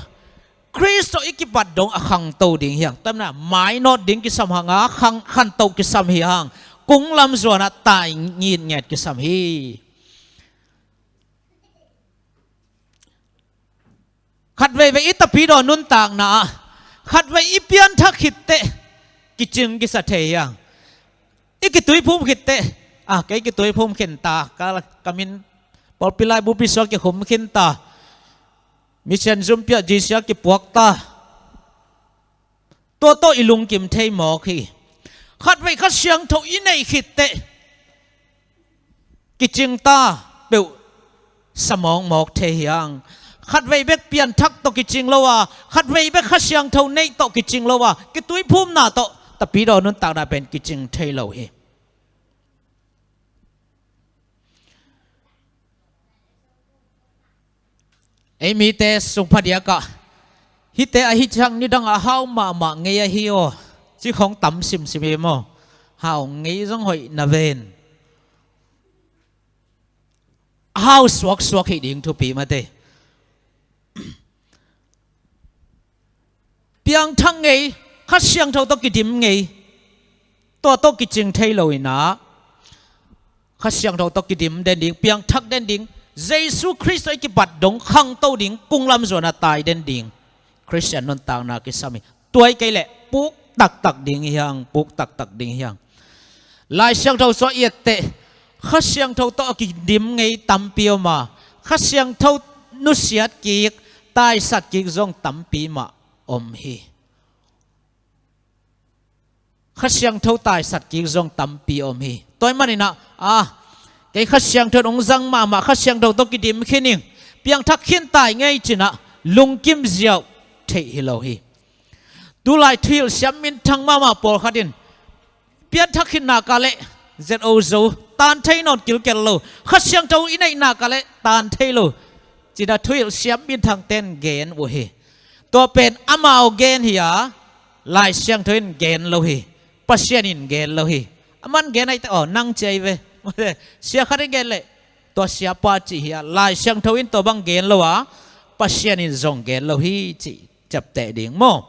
Khrist tawh i kibat dong a khangto ding hi hang. Tua ahih manin mainawt ding kisam hang a, khang, khanto kisam hi hang. Kung lam zuanah tai ngitnget kisam hi. Khatveivei i tapidaw nuntakna ah, khatvei i pianthak khitteh kicing kisa thei hi hang. I kituiphum khitteh, ah, kei kituiphum khin ta, ka, ka min pawlpi laibu pi suak kikhum khin ta. Mission zum piah G C R kipuak ta. Tua tawh i lungkim thei mawk hi. Khatvei Kha Siangtho i neih khitteh kicing ta peuh sa mawkmawk thei hi hang. Khatvei bek pianthak tawh kicing lo a, khatvei bek Kha Siangtho neih tawh kicing lo a, kituiphumna tawh Tapidaw nuntakna pen kicing thei lo hi. Ei mite sung phadiakah, hihte ahi ciang nidang a hau mahmah ngei ahi aw, ci khong tam simsim hi maw? Hau ngei zong hoih na ven. A hau suaksuak hi ding thupi mate. Piangthak ngei, Kha Siangtho tawh kidim ngei, tua tawh kicing thei lo inah, Kha Siangtho tawh kidim den ding, piangthak den ding, Jesu Khrist tawh i kipat dong khangto ding, kunglam zuan a tai den ding Khristian nuntakna kisam hi. Tua hi kei leh puk taktak ding hi hang, puk taktak ding hi hang. Lai Siangtho sua i etteh, Kha Siangtho tawh a kidim ngei tampi om a, Kha Siangtho nusiat kik, taisat kik zong tampi mah om hi. Kha Siangtho taisat kik zong tampi om hi. Tua ahih maninah, a, kei Kha Siangtho in hong zang mahmah, Kha Siangtho tawh kidim khin ing, piangthak khin tai ngei cinah lungkim ziau theih hi lo hi. Tulai thuhilh siam minthang mahmah pawlkhat in pianthak khit nak leh Z O zo, tan thei nawn kilkel lo, Kha Siangtho i neih nak leh tan thei lo, cina thuhilh siam minthang ten gen uh hi. Tua pen amau gen hi a, Lai Siangtho in gen lo hi. Pasian in gen lo hi. Aman gen ahih teh, aw, nang ci ahi ve. Sia khat in gen leh tua siapa ci hi a, Lai Siangtho in tua bang gen lo a, Pasian in zong gen lo hi cih ciapteh ding maw?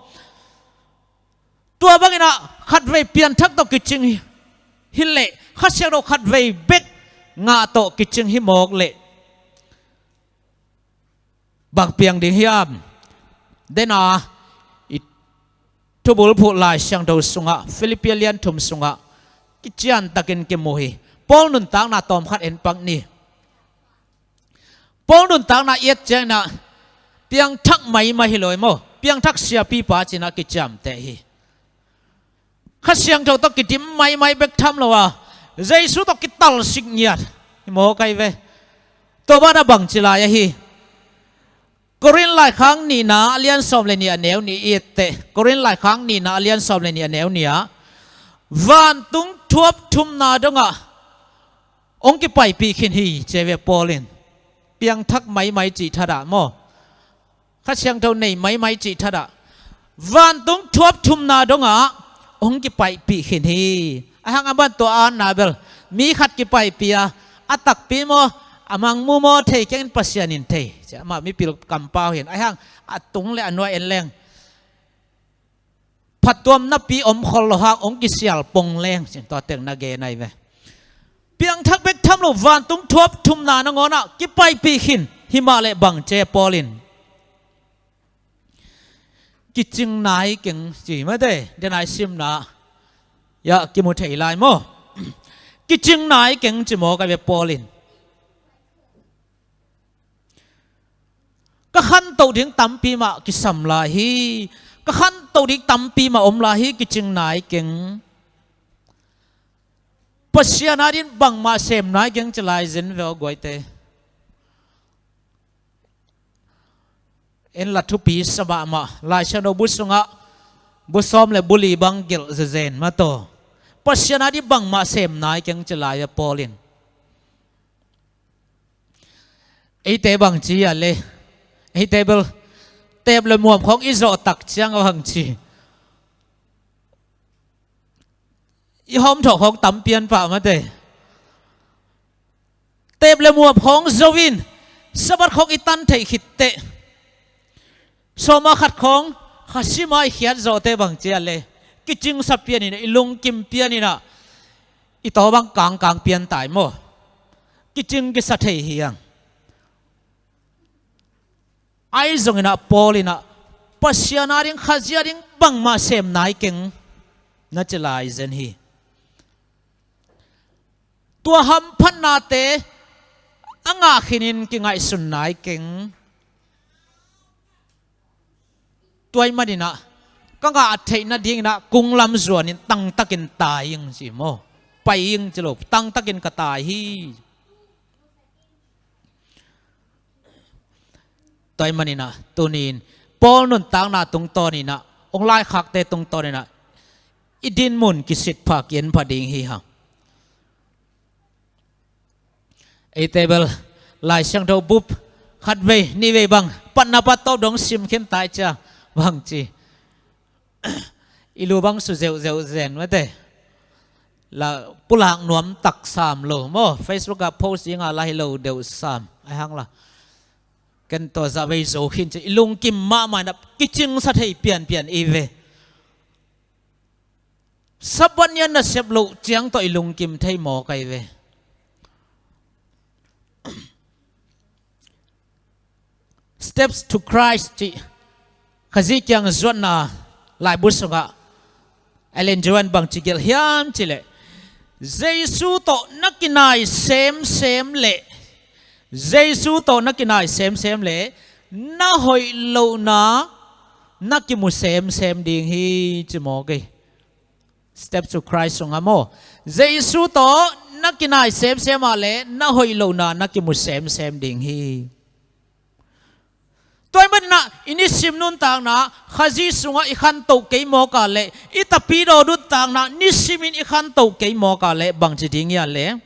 Tua banginah khatvei pianthak tawh kicing hi, hi leh, Kha Siangtho khatvei bek ngah tawh kicing hi mawk leh, bang piang ding hiam? Dena i thubulphuh Lai Siangtho sungah, Filippi lian thum sungah kiciantakin kimu hi. Paul nuntakna tawmkhat en pak ni. Paul nuntakna i et cianginah piangthak maimai hi lo hi maw? Piangthak siapipa cinah kiciamteh hi. Kha Siangtho tawh kidim maimai bek tham lo a, Jesu tawh kitalsik ngiat hi mawk ahi ve. Tua banah bangci lai ahi? Korin laikhak nihna a lian sawm le nih a neu nih i etteh, Korin laikhak nihna a lian sawm le nih a neu nih ah, vantung thuap thumna dongah hong kipaipih khin hi ci ahi ve Paul in. Piangthak maimai cih thatah maw? Kha Siangtho nei maimai cih thatah vantung thuap thumna dongah hong kipaipih khin hi. Ahang aman tua a na bel mi khat kipaipih a, a takpi maw, a mangmu maw thei keng in, Pasian in thei. Amah mipil kampau hi in, ahang a tung le a nuai en leng phattuam napi om khol lo hang hong kisial pong leng cin tua teng na gen ahi ve. Piangthak bek tham lo, vantung thuap thumna nangawnah kipaipih khin hi mah leh bang ci Paul in? Kicing nai keng ci mate, denai simna ah kimu thei lai maw? Kicing nai keng ci mawk ahi ve Paul in. Ka khantoh ding tampi mah kisam lai hi. Ka khantoh ding tampi mah om lai hi, kicing nai keng. Pasian adingin bangmah sem nai keng ci lai zen ve aw guaite. En la thupi sa mahmah, Lai Siangtho bu sungah bu sawm le bu li bang gelh zezen mataw. Pasian adingin bangmah sem nai keng ci lai ve Paul in. Eite bangci a le, eite bel teep le muam khawng i zawh tak ciang a bangci, i hawmthawh khawng tam pian pah mate. Teep le muam khawng zo in Sabbath khawng i tan theih khit teh, sawma khat khawng kha sima i khiat zawhte bangci a le, kicingsa pian inah, i lungkim pian inah, i tawh bang kangkang pian tai maw? Kicing kisa thei hi ang. Ahi zonginah Paul inah Pasian ading, Khazih ading bangmah sem nai keng na ci lai zen hi. Tua hamphatnate a ngah khinin kingaihsun nai keng. Tua ahih maninah ka ngah theih nadinginah kunglam zuanin tangtakin tai ing ci maw? Pai ing ci lo, tangtakin ka tai hi. Tua ahih maninah tuni-in Paul nuntakna tungtawninah, hong laikhakte tungtawninah i dinmun kisitpha, kienpha ding hi hang. Eite bel Lai Siangtho bup khatvei nihvei bang patna pattawp dong sim khin tai cia bangci i lu bang su zeuhzeuh zen mate. La pulak nuam tak sam lo maw, Facebook ah post dinga la hi lo deuh sam ai hang la. Ken tawh zah vei zo khin ci i lungkim mahmah inah kicingsa thei pianpian i ve. Sabbath ni a nasep loh ciang tawh i lungkim thei mawk ai ve. Steps to Christ cih Khazih kiang zuatna laibu sungah Ellen G. White bangci gelh hiam cileh, Jesu tawh na kinai semsem leh, Jesu tawh na kinai semsem leh na hoih lohna na kimu semsem ding hi ci mawk hi. Steps to Christ sungah maw, Jesu tawh na kinai semsem ah leh na hoih lohna na kimu semsem ding hi. Tua ahih maninah i nisim nuntakna Khazih sungah i khantoh kei mawk ah leh, i tapidaw nuntakna nisimin i khantoh kei mawk ah leh bangci ding hiam leh,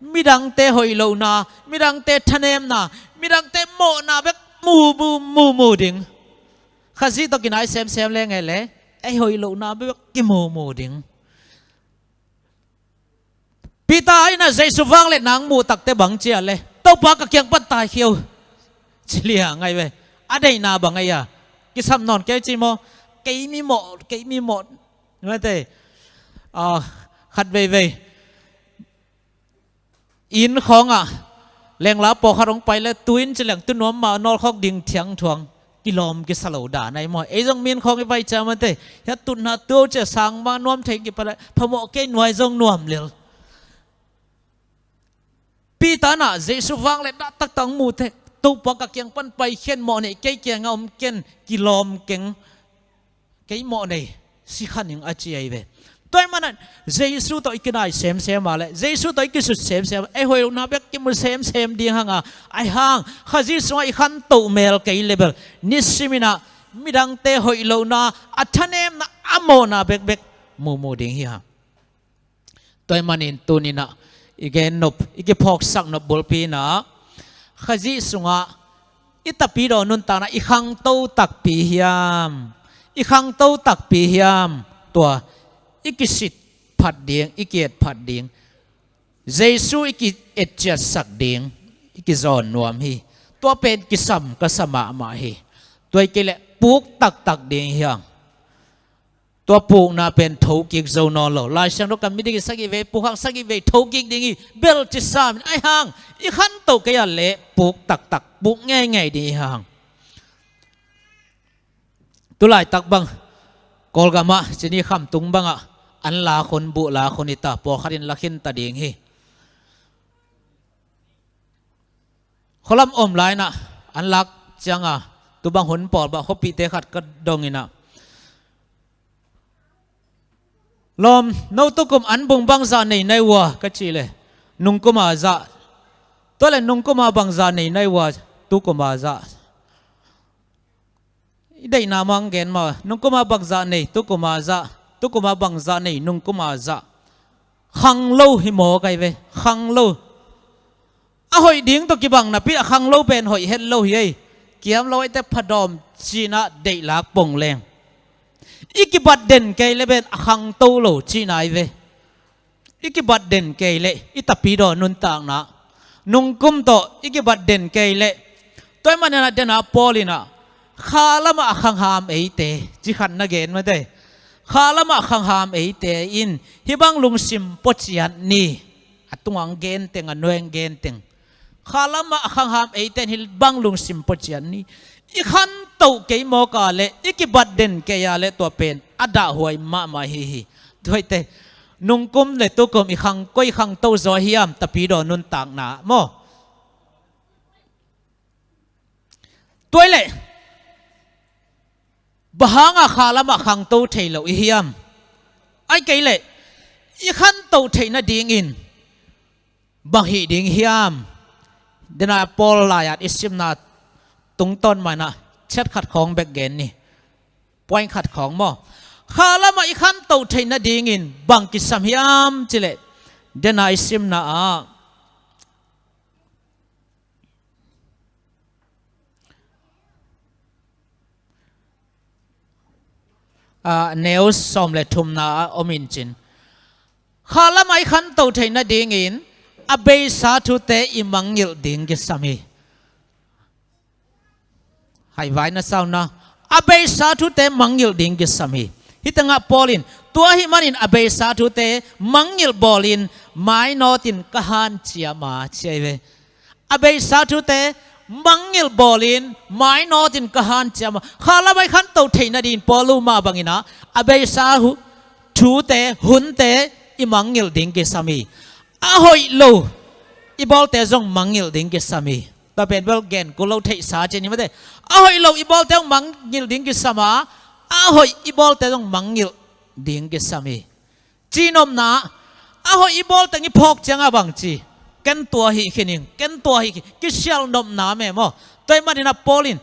midangte hoih lohna, midangte thanemna, midangte mawhna bek mumu mumu ding. Khazih tawh kinai semsem leng e leh ei hoih lohna bek kimumu ding. Peter inah Jesu vangliatna hong muh takteh bang ci a leh, Topa, ka kiang pan taikhia o, ci liang ai ve. A deihna bang ai a, kisam nawn kei ci maw, kei mi mawh, kei mi mawh. Mate, ah, khat veivei inn khawngah lengla pawlkhat hong pai leh tu inn ci leng tu nuam mah nawlkhawk ding thiangthuang, kilawm kisa lo dan ai maw. Ei zong mi inn khawng i pai cia mate, hia tutna tu o cia sang mah nuam thei kipat leh phamawh kei, nuai zong nuam lel. Peter inah Jesu vangliatna taktak hong muh teh, Topa, ka kiang pan pai khen, mawh neih kei kiangah om ken, kilawm keng, kei mawh nei, si kha ning a ci ai ve. Tua ahih manin Jesu tawh i kinai semsem a leh, Jesu tawh i kisut semsem, ei hoih lohna bek kimu semsem ding hang a, ai hang Khazih sungah i khantoh mel kei leh bel nisiminah midangte hoih lohna, a thanemna, a mawhna bekbek mumu ding hi hang. Tua ahih manin tuninah i gen nop, i kiphawksak nop bulpi inah Khazih sungah i tapidaw nuntakna i khangto takpi hiam, i khangto takpi hiam, tua i kisit phat ding, i ki-et phat ding, Jesu i ki-et ciatsak ding i kizawn nuam hi. Tua pen kisam ka sa mahmah hi. Tua hi kei leh puk taktak ding hi hang. Tua pukna pen thokik zo nawn lo. Lai Siangtho kan mi dingin sagih vei puk hang, sagih vei thokik ding hi bel ci sam in, ai hang i khantoh kei a leh puk taktak, puk ngeingei ding hi hang. Tulaitak bang Kawlgamah cini khamtung bangah an lak hun, buh lak hun hi ta, pawlkhat in la khin ta ding hi. Khualam om lai inah an lak cianga, tu bang hun pawl bah khuapihte khat ka dong inah, lawm, no tukum an bung bangzah nei na hi ua ka cih leh, nungkum a zah. Tua leh nungkum a bangzah nei na hi ua, tukum a zah. I deihna mah hong gen mah, nungkum a bangzah nei, tukum a zah, tukum a bangzah nei, nungkum a zah. Khanglo hi mawk ai ve, khanglo. A hoih ding tawh kibang napi a khanglo pen hoih het lo hi ei. Kiam lo ai teh phadawm cinah deih lak pong leng, i kibat den kei leh pen a khangto lo cihna ai ve. I kibat den kei leh i tapidaw nuntakna, nungkum tawh i kibat den kei leh, tua ahih maninah dena Paul inah khalamah a khangham eite, ci khat na gen mate. Khalamah a khangham eite in hih bang lungsim pua ciat ni. A tungah hong gen teng, a nuai hong gen teng. Khalamah a khangham eite in hih bang lungsim pua ciat ni. I khantoh kei mawk a leh, i kibat den kei a leh tua pen a dahhuai mahmah hi hi. Tua hi teh, nungkum leh tukum i khang, koi khangto zaw hiam, tapidaw nuntakna maw? Tua hi leh, bang hanga khalamah khangto thei lo i hiam? Ai kei leh, i khantoh theih nadingin bang hih ding hiam? Dena Paul lai-at i simna tungtawn mah inah chet khat khawng bek gen ni. Point khat khawng maw? Khalamah i khanto theih nadingin bang kisam hiam cileh, dena i simna ah, ah, neu sawm le thumna ah om in cin, khalamah i khanto theih nadingin a beisa thute i mangngilh ding kisam hi. Haivai na sauna, a beisa thute mangngilh ding kisam hi. Hih tengah Paul in, tua ahih manin a beisa thute mangngilh bawlin mainawtin ka hanciam a, ci ahi ve. A beisa thute mangngilh bawlin mainawtin ka hanciam a. Khalamah i khanto theih nadingin Paul' mah bangin ah, a beisa hu-, thute, hunte i mangngilh ding kisam hi. A hoih lo i bawlte zong mangngilh ding kisam hi. Tua pen bel gen kul lo, theihsa ci ni mate. A hoih lo i bawlte zong mangngilh ding kisam a, a hoih i bawlte zong mangngilh ding kisam hi. Cihnopna, a hoih i bawl teng i phawk ciangah bangci, ken tua hih khin ing, ken tua hih khin, kisialnopna meh maw? Tua ahih manin ah Paul in,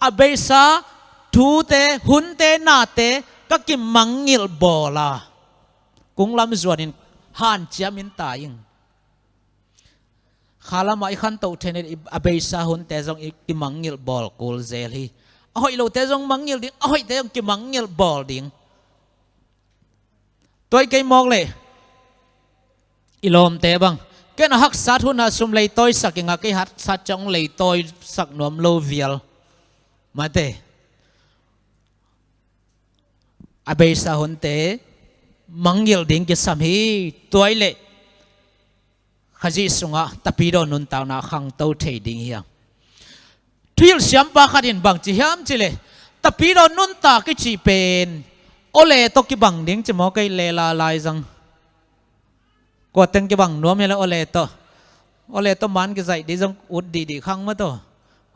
a beisa thute, hunte, nate ka kimangngilh bawl a, kunglam zuanin hanciam in ta ing. Khalamah i khanto theih nadingin a beisa hunte zong i kimangngilh bawl kul zel hi. A hoih lote zong mangngilh ding, a hoihte zong kimangngilh bawl ding. Tua hi kei mawk leh, i lawmte bang, ken a haksat hun ah sum leitawisak ing a, kei haksat ciang leitawisak nuam lo vial. Mate. A beisa hunte mangngilh ding kisam hi. Tua ahih leh Khazih sungah tapidaw nuntakna khangto thei ding hi hang. Thuhilh siampa khat in bang ci hiam cih leh, tapidaw nuntak i cih pen awle tawh kibang ding ci maw, kei lela laizang. Kua teng kibang nuam hi leh awle tawh. Awle tawh man kizaih ding zong ut dihdih khang maw tawh.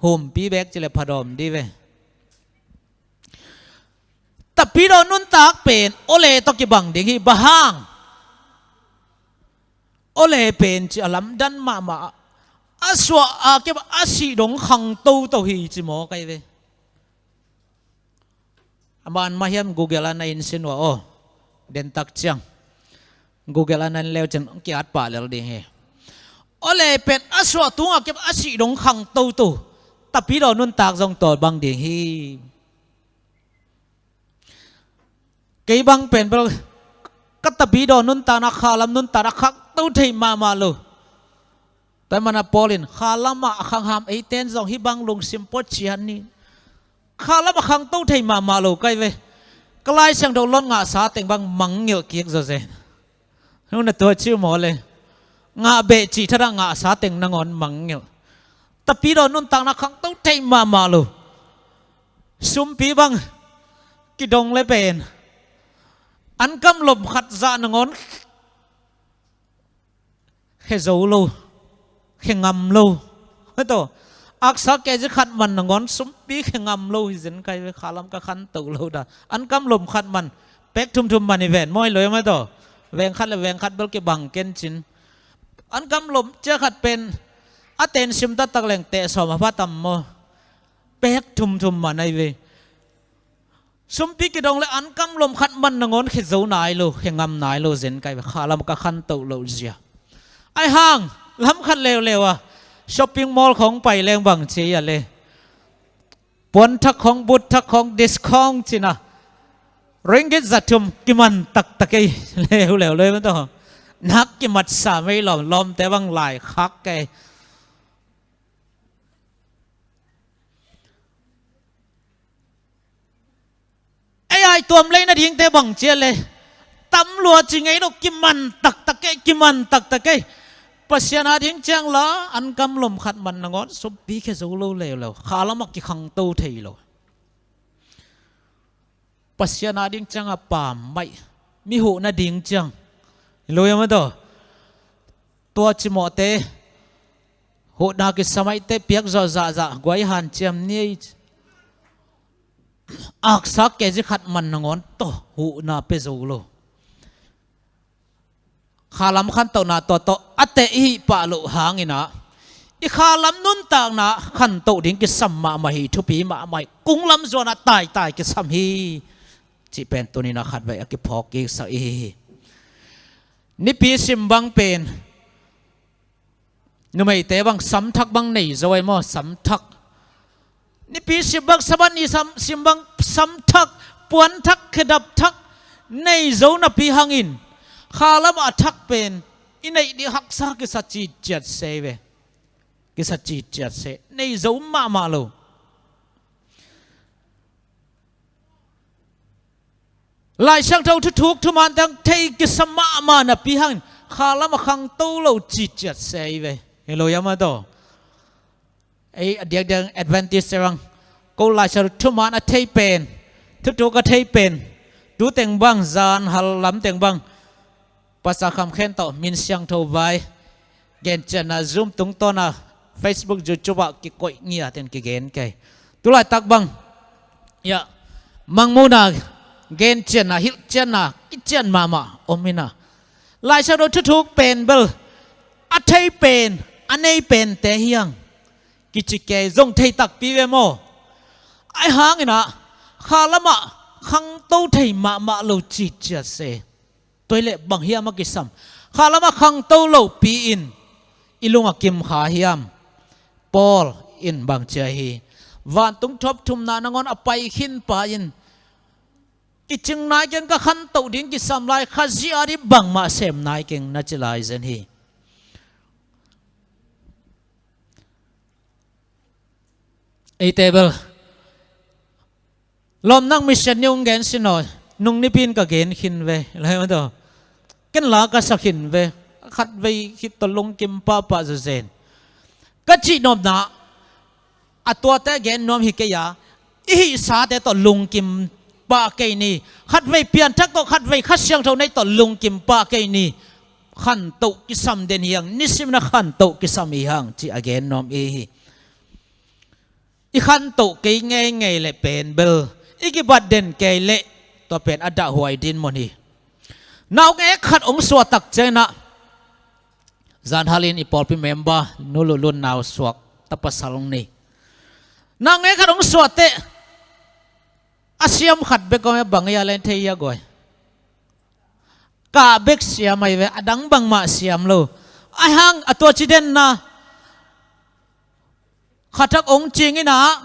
Humpi beek cih leh phadawm dih ve. Tapidaw nuntak pen awle tawh kibang ding hi, bang hang? Awle pen ci a lamdang mahmah, a suah a kep a sih dong khang toto hi ci maw kai ve. A man mah hiam Google ah na in sin ua aw. Dentak ciang Google ah na in leu cin ki-at pah lel ding hi. Awle pen a suah tung a kep a sih dong khang toto. Tapidaw nuntak zong tua bang ding hi. Kei bang pen bel ka tapidaw nuntakna, khalam nuntakna khangto thei mahmah lo. Tua ahih manin Paul in khalam ah a khangham eite in zong hih bang lungsim pua cian ni. Khalam ah khangto thei mahmah lo kai ve. Ka Lai Siangtho Lot ngahsa teng bang mangngilh kik zawzen. Nuna tua ci uh maw le. Ngah beh cih thadah ngahsa teng nangawn mangngilh. Tapidaw nuntakna khangto thei mahmah lo. Sumpi bang kidong le pen ankam lom khat zah nangawn khe zo lo, khe ngam lo. Hei tawh, aksa kezi khat man nangawn sumpi khe ngam lo hi zen kai ve, khalam ka khanto lo dah. Ankam lom khat man, pek thumthum man hi ven maw, hi lo hi maw tawh. Veng khat le veng khat bel kibang ken cin. Ankam lom cia khat pen a ten sim taktak leng teh sawm a pha tam maw. Pek thumthum man ahi ve. Sumpi kidong le ankam lom khat man nangawn khe zo nai lo, khe ngam nai lo zen kai ve, khalam ka khanto lo zia. Ahi hang, lam khat leuleu a, shopping mall khawng pai leng bang ci a le. Puan thak khawng, but thak khawng, discount cin a. Ringgit za thum kiman taktak ei, leuleu lo ei maw tawh. Nak kimatsa mei lawm, lawmte bang lai khak kei. Ei ai tuam lei nadingte bang cia le. Tam lua ci ngei lo, kiman taktak kei, kiman taktak kei. Pasian a ding ciang la, ankam lom khat man nangawn sumpi khe zo lo leuleu. Khalam ah kikhangto thei lo. Pasian a ding ciang a pammaih, mi huh nading ciang. Hi lo hi maw tawh. Tua cimawhte, huhna kisamaihte piak zawh zahzah, guai hanciam ni ei. Aksa kezi khat man nangawn tawh huhna pia zo lo. Khalam khantohna tua tawh a teh i hih pah loh hangin ah, i khalam nuntakna khantoh ding kisam mahmah hi, thupi mahmah hi, kunglam zuanah taitai kisam hi. Cih pen tuni-in a khatvei a kiphawk kiksak i hi hi. Nipi sim bang pen numeite bang samthak bang nei zo ei maw, samthak. Nipi sim bang, Sabbath ni sam, sim bang samthak, puanthak, khedap thak nei zo napi hangin khalam a thak pen i neih ding haksa kisa citciat se ve. Kisa citciat se, nei zo mahmah lo. Lai Siangtho thuthuk thuman teng thei kisa mahmah napi hangin khalam a khangto lo citciat se ve. Hi lo ia maw taw. Ei a diakdiak Adventist te bang, ko Lai Siangtho thuman a thei pen, thuthuk a thei pen, tu teng bang, zan hal lam teng bang, Pastor Kham Khen tawh Min Siangtho vai gencianna Zoom tungtawna Facebook, YouTube ah kikoih ngiat in kigen kei. Tulaitak bang, ia, Mangmuhna gencianna, hilhcianna kician mahmah om hi na. Lai Siangtho thuthuk pen bel a thei pen, a nei pente hi hang kici kei zong thei takpi ve maw. Ahi hangin ah khalam ah khangto thei mahmah lo citciat se. Tua hi leh bang hiam a kisam? Khalam ah khangto lopi-in i lung a kim kha hiam? Paul in bang ci a hi? Vantung thuap thumna nangawn a pai khin pa in, kicing nai keng, ka khantoh ding kisam lai, Khazih ading bangmah sem nai keng, na ci lai zen hi. Eite bel lawm, nang mission ni hong gen sin aw, nung nipi in ka gen khin ve, lai maw taw. Ken la ka sa khin ve, khatvei khit tawh lungkim pahpah zawzen. Ka cih nopna, a tuate gen nuam hi kei a, i hihsate tawh lungkim pah kei ni. Khatvei pianthak tawh, khatvei Kha Siangtho nei tawh lungkim pah kei ni. Khantoh kisam den hi hang, nisim in a khantoh kisam hi hang, ci a gen nuam i hi. I khantoh kei ngeingei leh pen bel, i kibat den kei leh tua pen a dahhuai dinmun hi. Naungek khat hong suah tak ciangin ah, zan halin i pawlpi member Nu Lulun nau suak ta pasal hong nei. Naungek khat hong suah teh a siam khat bek om e, bang ei a len thei a guai. Kah bek siam ahi ve, a dang bangmah siam lo. Ahi hang a tua ci denna, kha thak hong cing in ah,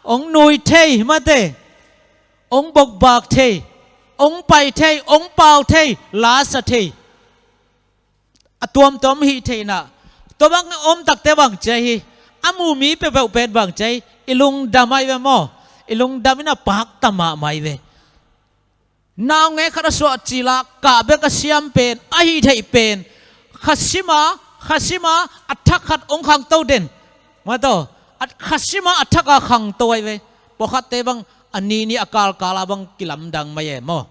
hong nui thei mate, hong bokbak thei, hong pai thei, hong pau thei, la sa thei, a tuamtuam hih thei in ah. Tua bang om takte bang ci a hi? A mu mi peuhpeuh pen bang ci a hi? I lungdam ahi ve maw. I lungdam in a pakta mahmah ahi ve. Naungek khat a suah cil a kah bek a siam pen, a hih theih pen, kha sim a, kha sim a, a thak khat hong khangto den. Maw taw, a kha sim a, a thak a khangto ahi ve. Pawlkhatte bang a ni ni, a kalkal a bang kilamdang mai e maw.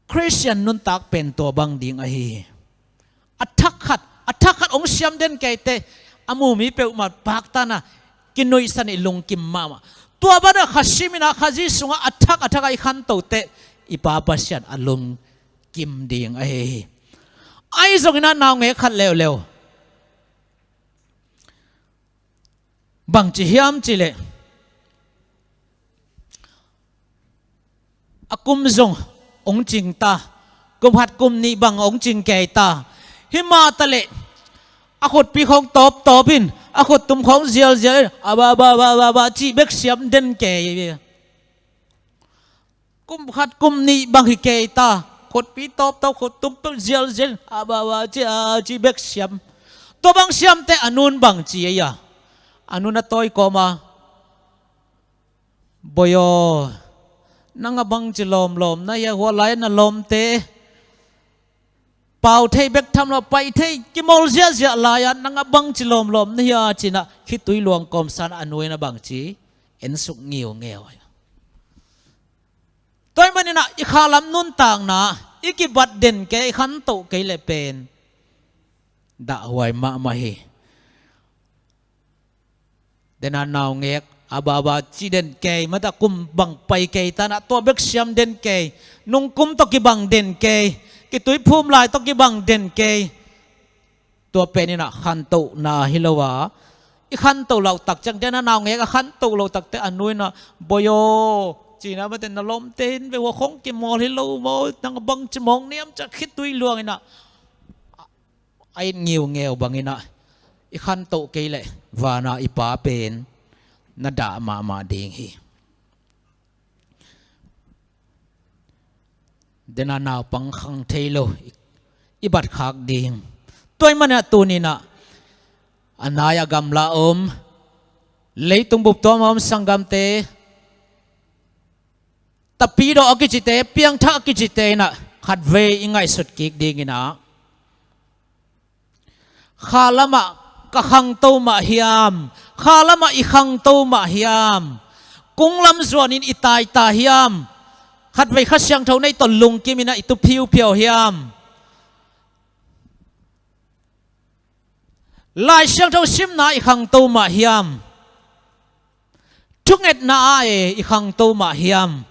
Khristian nuntak pen tua bang ding ahi hi. A thak khat, a thak khat hong siam den kei teh, a mu mi peuhmah pakta in a kinuihsan, i lungkim mahmah. Tua banah kha sim in a, Khazih sungah a thak a thak a i khanto teh, i Pa Pasian a lungkim ding ahi hi. Ahi zongin a naungek khat leuleu bang ci hiam cih leh, a kum zong hong cing ta, kum khat kum nih bang hong cing kei ta. Hi mah ta leh a khutpi khawng tawptawp in, a khuttum khawng zialzial in, a ba ba ba ba ba cih bek siam den kei. Kum khat kum nih bang hi kei ta, khutpi tawptawp, khuttum peuh zialzial, a ba ba ci, a ci bek siam. Tua bang siam teh a nun bang ci ei a? A nun a tawi kawm a, "Bawi aw, nang a bang ci lawmlawm na hia, hua lai na lawmte pau thei bek tham lo, pai thei kimol ziahziah lai-a nang a bang ci lawmlawm na hia?" ci in a khitui luang kawmsa in a nu in a bang ci, en suk ngiungeu. Tua ahih manin a i khalam nuntakna, i kibat den kei, i khantoh kei leh pen dahhuai mahmah hi. Den a naungek a ba ba ci den kei, mata kum bang pai kei ta in a tua bek siam den kei, nungkum tawh kibang den kei, kituiphum lai tawh kibang den kei. Tua pen inah khantohna hi lo a, i khantoh loh tak ciang, den a naungek a khantoh loh takte a nu inah, "Bawi aw," ci-in ah, mate, "na lawmte in ve, hua khawng kimawl hi lo maw, nang a bangci mawk niam," ci-a khitui luang inah a it ngiungeu bang inah i khantoh kei leh vana i Pa pen na dah mahmah ding hi. Den a naupang khang thei lo i, i bat khak ding. Tua ahih manin ah tuni inah a nai a gamla om, leitung bup tuam a om sanggamte, Tapidaw a kicite, Piangthak a kicite inah khatvei i ngaihsut kik ding inah, kha lamah ka khangto mah hiam? Kha lamah i khangto mah hiam? Kung lam zuanin i taita hiam? Khatvei Kha Siangtho nei tawh lungkim inah i tu phiuphiau hiam? Lai Siangtho simna i khangto mah hiam? Thungetna ah i khangto mah hiam?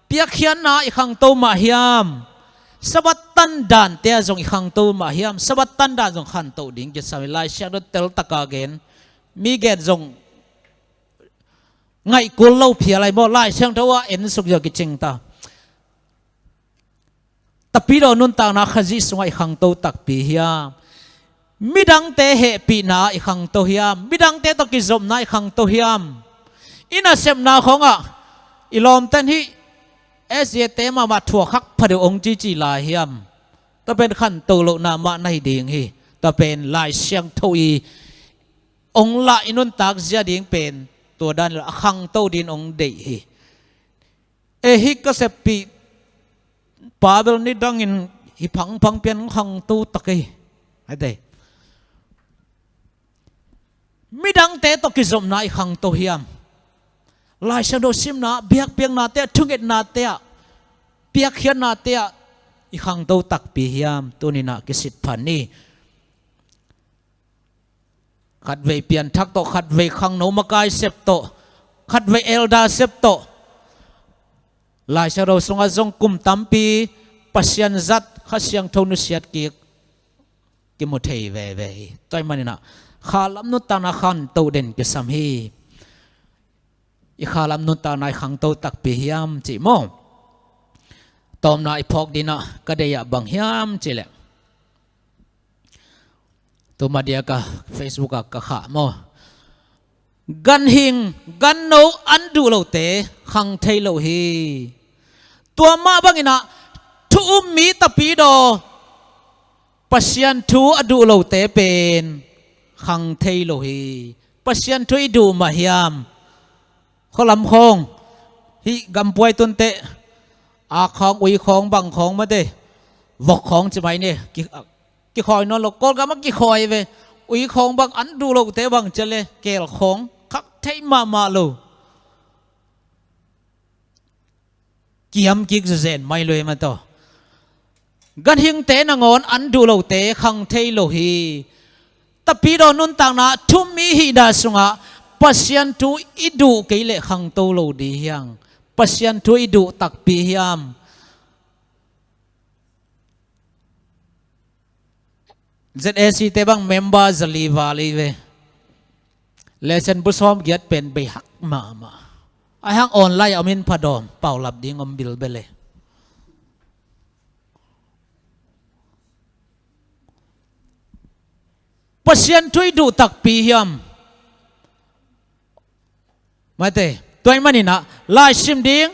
Piakkhiatna i khangto mah hiam? Sabbath tandante ah zong i khangto mah hiam? Sabbath tanda zong khantoh ding kisam hi. Lai Siangtho teltak a gen, mi gen zong ngaihkul lo phial lai maw, Lai Siangtho ah ensuk zia kicing ta. Tapidaw nuntakna Khazih sungah i khangto takpi hiam? Midangte hehpihna i khangto hiam? Midangte tawh kizopna i khangto hiam? I nasepna khawngah i lawmten hih S J te mahmah thuak khak pha deuh hong cici lai hiam? Tua pen khanto lohna mah na hi ding hi. Tua pen Lai Siangtho i hong lah i nuntak zia ding pen tua dan lo a khangto dingin hong deih hi. E, hih ka seppih pa bel nidangin hih phangphang pian khangto tak ei. Ai teh. Midangte tawh kizopna i khangto hiam? Lai Siangtho simna, biakpiaknate ah, thungetnate ah, piakkhiatnate ah i khangto takpi hiam? Tuni inah kisit phan ni. Khatvei pianthak tawh, khatvei khangno makai sep tawh, khatvei elder sep tawh, Lai Siangtho sungah zong kum tampi Pasian zat, Kha Siangtho nusiat kik kimu thei veve hi. Tua ahih manin ah khalam nuntakna khanto den kisam hi. I khalam nuntakna i khangto takpi hiam cih maw? Tawpna i phawk dingin ah ka deih ah bang hiam cih leh, tuma diak a Facebook ah ka khah maw, ganhing ganno an duh lote khang thei lo hi. Tua mah bangin ah thu um mi tapidaw Pasian thu a duh lote pen khang thei lo hi. Pasian thu i duh mah hiam? Khualam khawng, hih gampuai tunteh, ak khawng, ui khawng, bang khawng mate, vok khawng ci mai ni, ki, kikhawi nawn lo, Kawlgam ah kikhawi ve. Ui khawng bang an duh lote bang ci leh, keel khawng khak thei mahmah lo. Kiam kik zezen mai lo hi mah tawh. Ganhingte nangawn an duh lote khang thei lo hi. Tapidaw nuntakna thu um mi hihna sungah Pasian thu i duh kei leh khangto lo ding hiam? Pasian thu i duh takpi hiam? Z A C te bang member zali val hi ve. Lesson bu sawm giat pen bei hak mahmah. Ahi hang online a om in pha dawm, paulap ding om bilbel e. Pasian thu i duh takpi hiam? Mate, tua ahih manin ah, lai sim ding,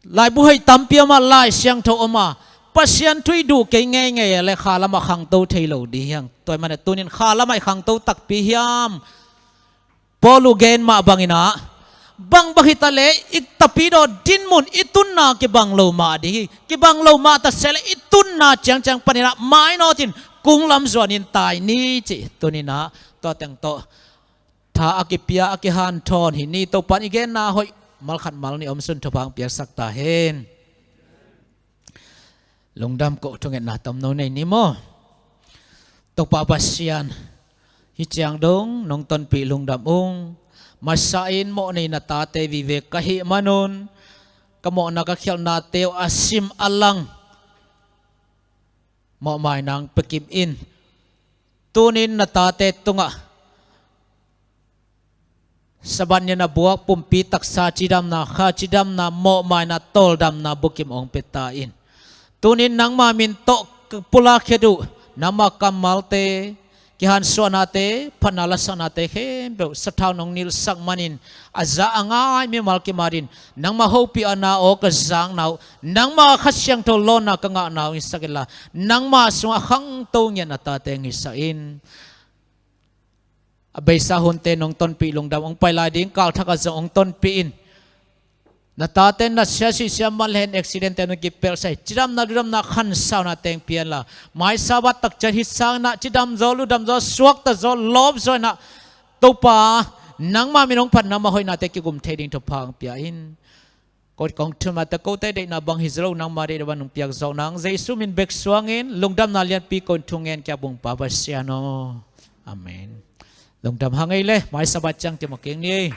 laibu hoih tampi om a, Lai Siangtho om a, Pasian thu i duh kei ngeingei a leh khalam ah khangto thei lo ding hiam? Tua ahih manin ah, tuni in khalam ah i khangto takpi hiam? Paul uh gen mah bangin ah, bangbang hi ta leh i tapidaw dinmun i tunna kibang lo mah ding hi. Kibang lo mah ta se leh i tunna ciangciang panin ah mainawt in kung lam zuanin tai ni ci. Tuni in ah tua teng tawh tha a kipia, a kihanthawn hi ni. Topa'n i genna hoih malkhat malnih omsun thupha hong piaksak ta hen. Lungdam ko, thungetna tomno nei ni maw? Topa Pasian, hih ciang dong nong tonpih lungdam ung. Masa in mawhnei na tate vive ka hih manun, ka mawhna ka khialhnate uh a sim a lang mawhmai nang pia kim in. Tunin na tate tungah Sabbath ni a buak pumpi taksa cidamna, kha cidamna, mawhmaina, tawldamna bukim hong pia ta in. Tunin nangma min tawh pulakhiat uh, nangma kammalte, kihansuahnate, phatna lasaknate khempeuh sathau nong nilhsak manin a za a ngai mimal kim adingin nangma hopih a na aw ka zakna uh, nangma Kha Siangtho lawnna ka ngahna uh hong hisak inla, nangma sungah a khangto ngiat na tate hong hisak in. A beisa hunte nong tonpih, lungdam, hong pai lai ding kal thakah zong hong tonpih in. Na tate na sia sih sia man le hen accident te nong kipelh sai, cidamna, ludamna, khansauna teng pia inla, mai Sabbath tak ciang hih sangin ah cidam zaw, ludam zaw, suakta zaw, lawp zaw in ah, Topa, nangma min hong phat, nangma hoihnate kigum thei ding thupha hong pia in. Ko kong thumna te kote deihna bang hi zaw lo, nangma deihna bang hong piak zawh nang, Jesu min bek suangin lungdamna lianpi ko in thungen kia bung pa Pasian aw. Amen. Lungdam hang ei le, mai Sabbath ciang kimu keng ni ei.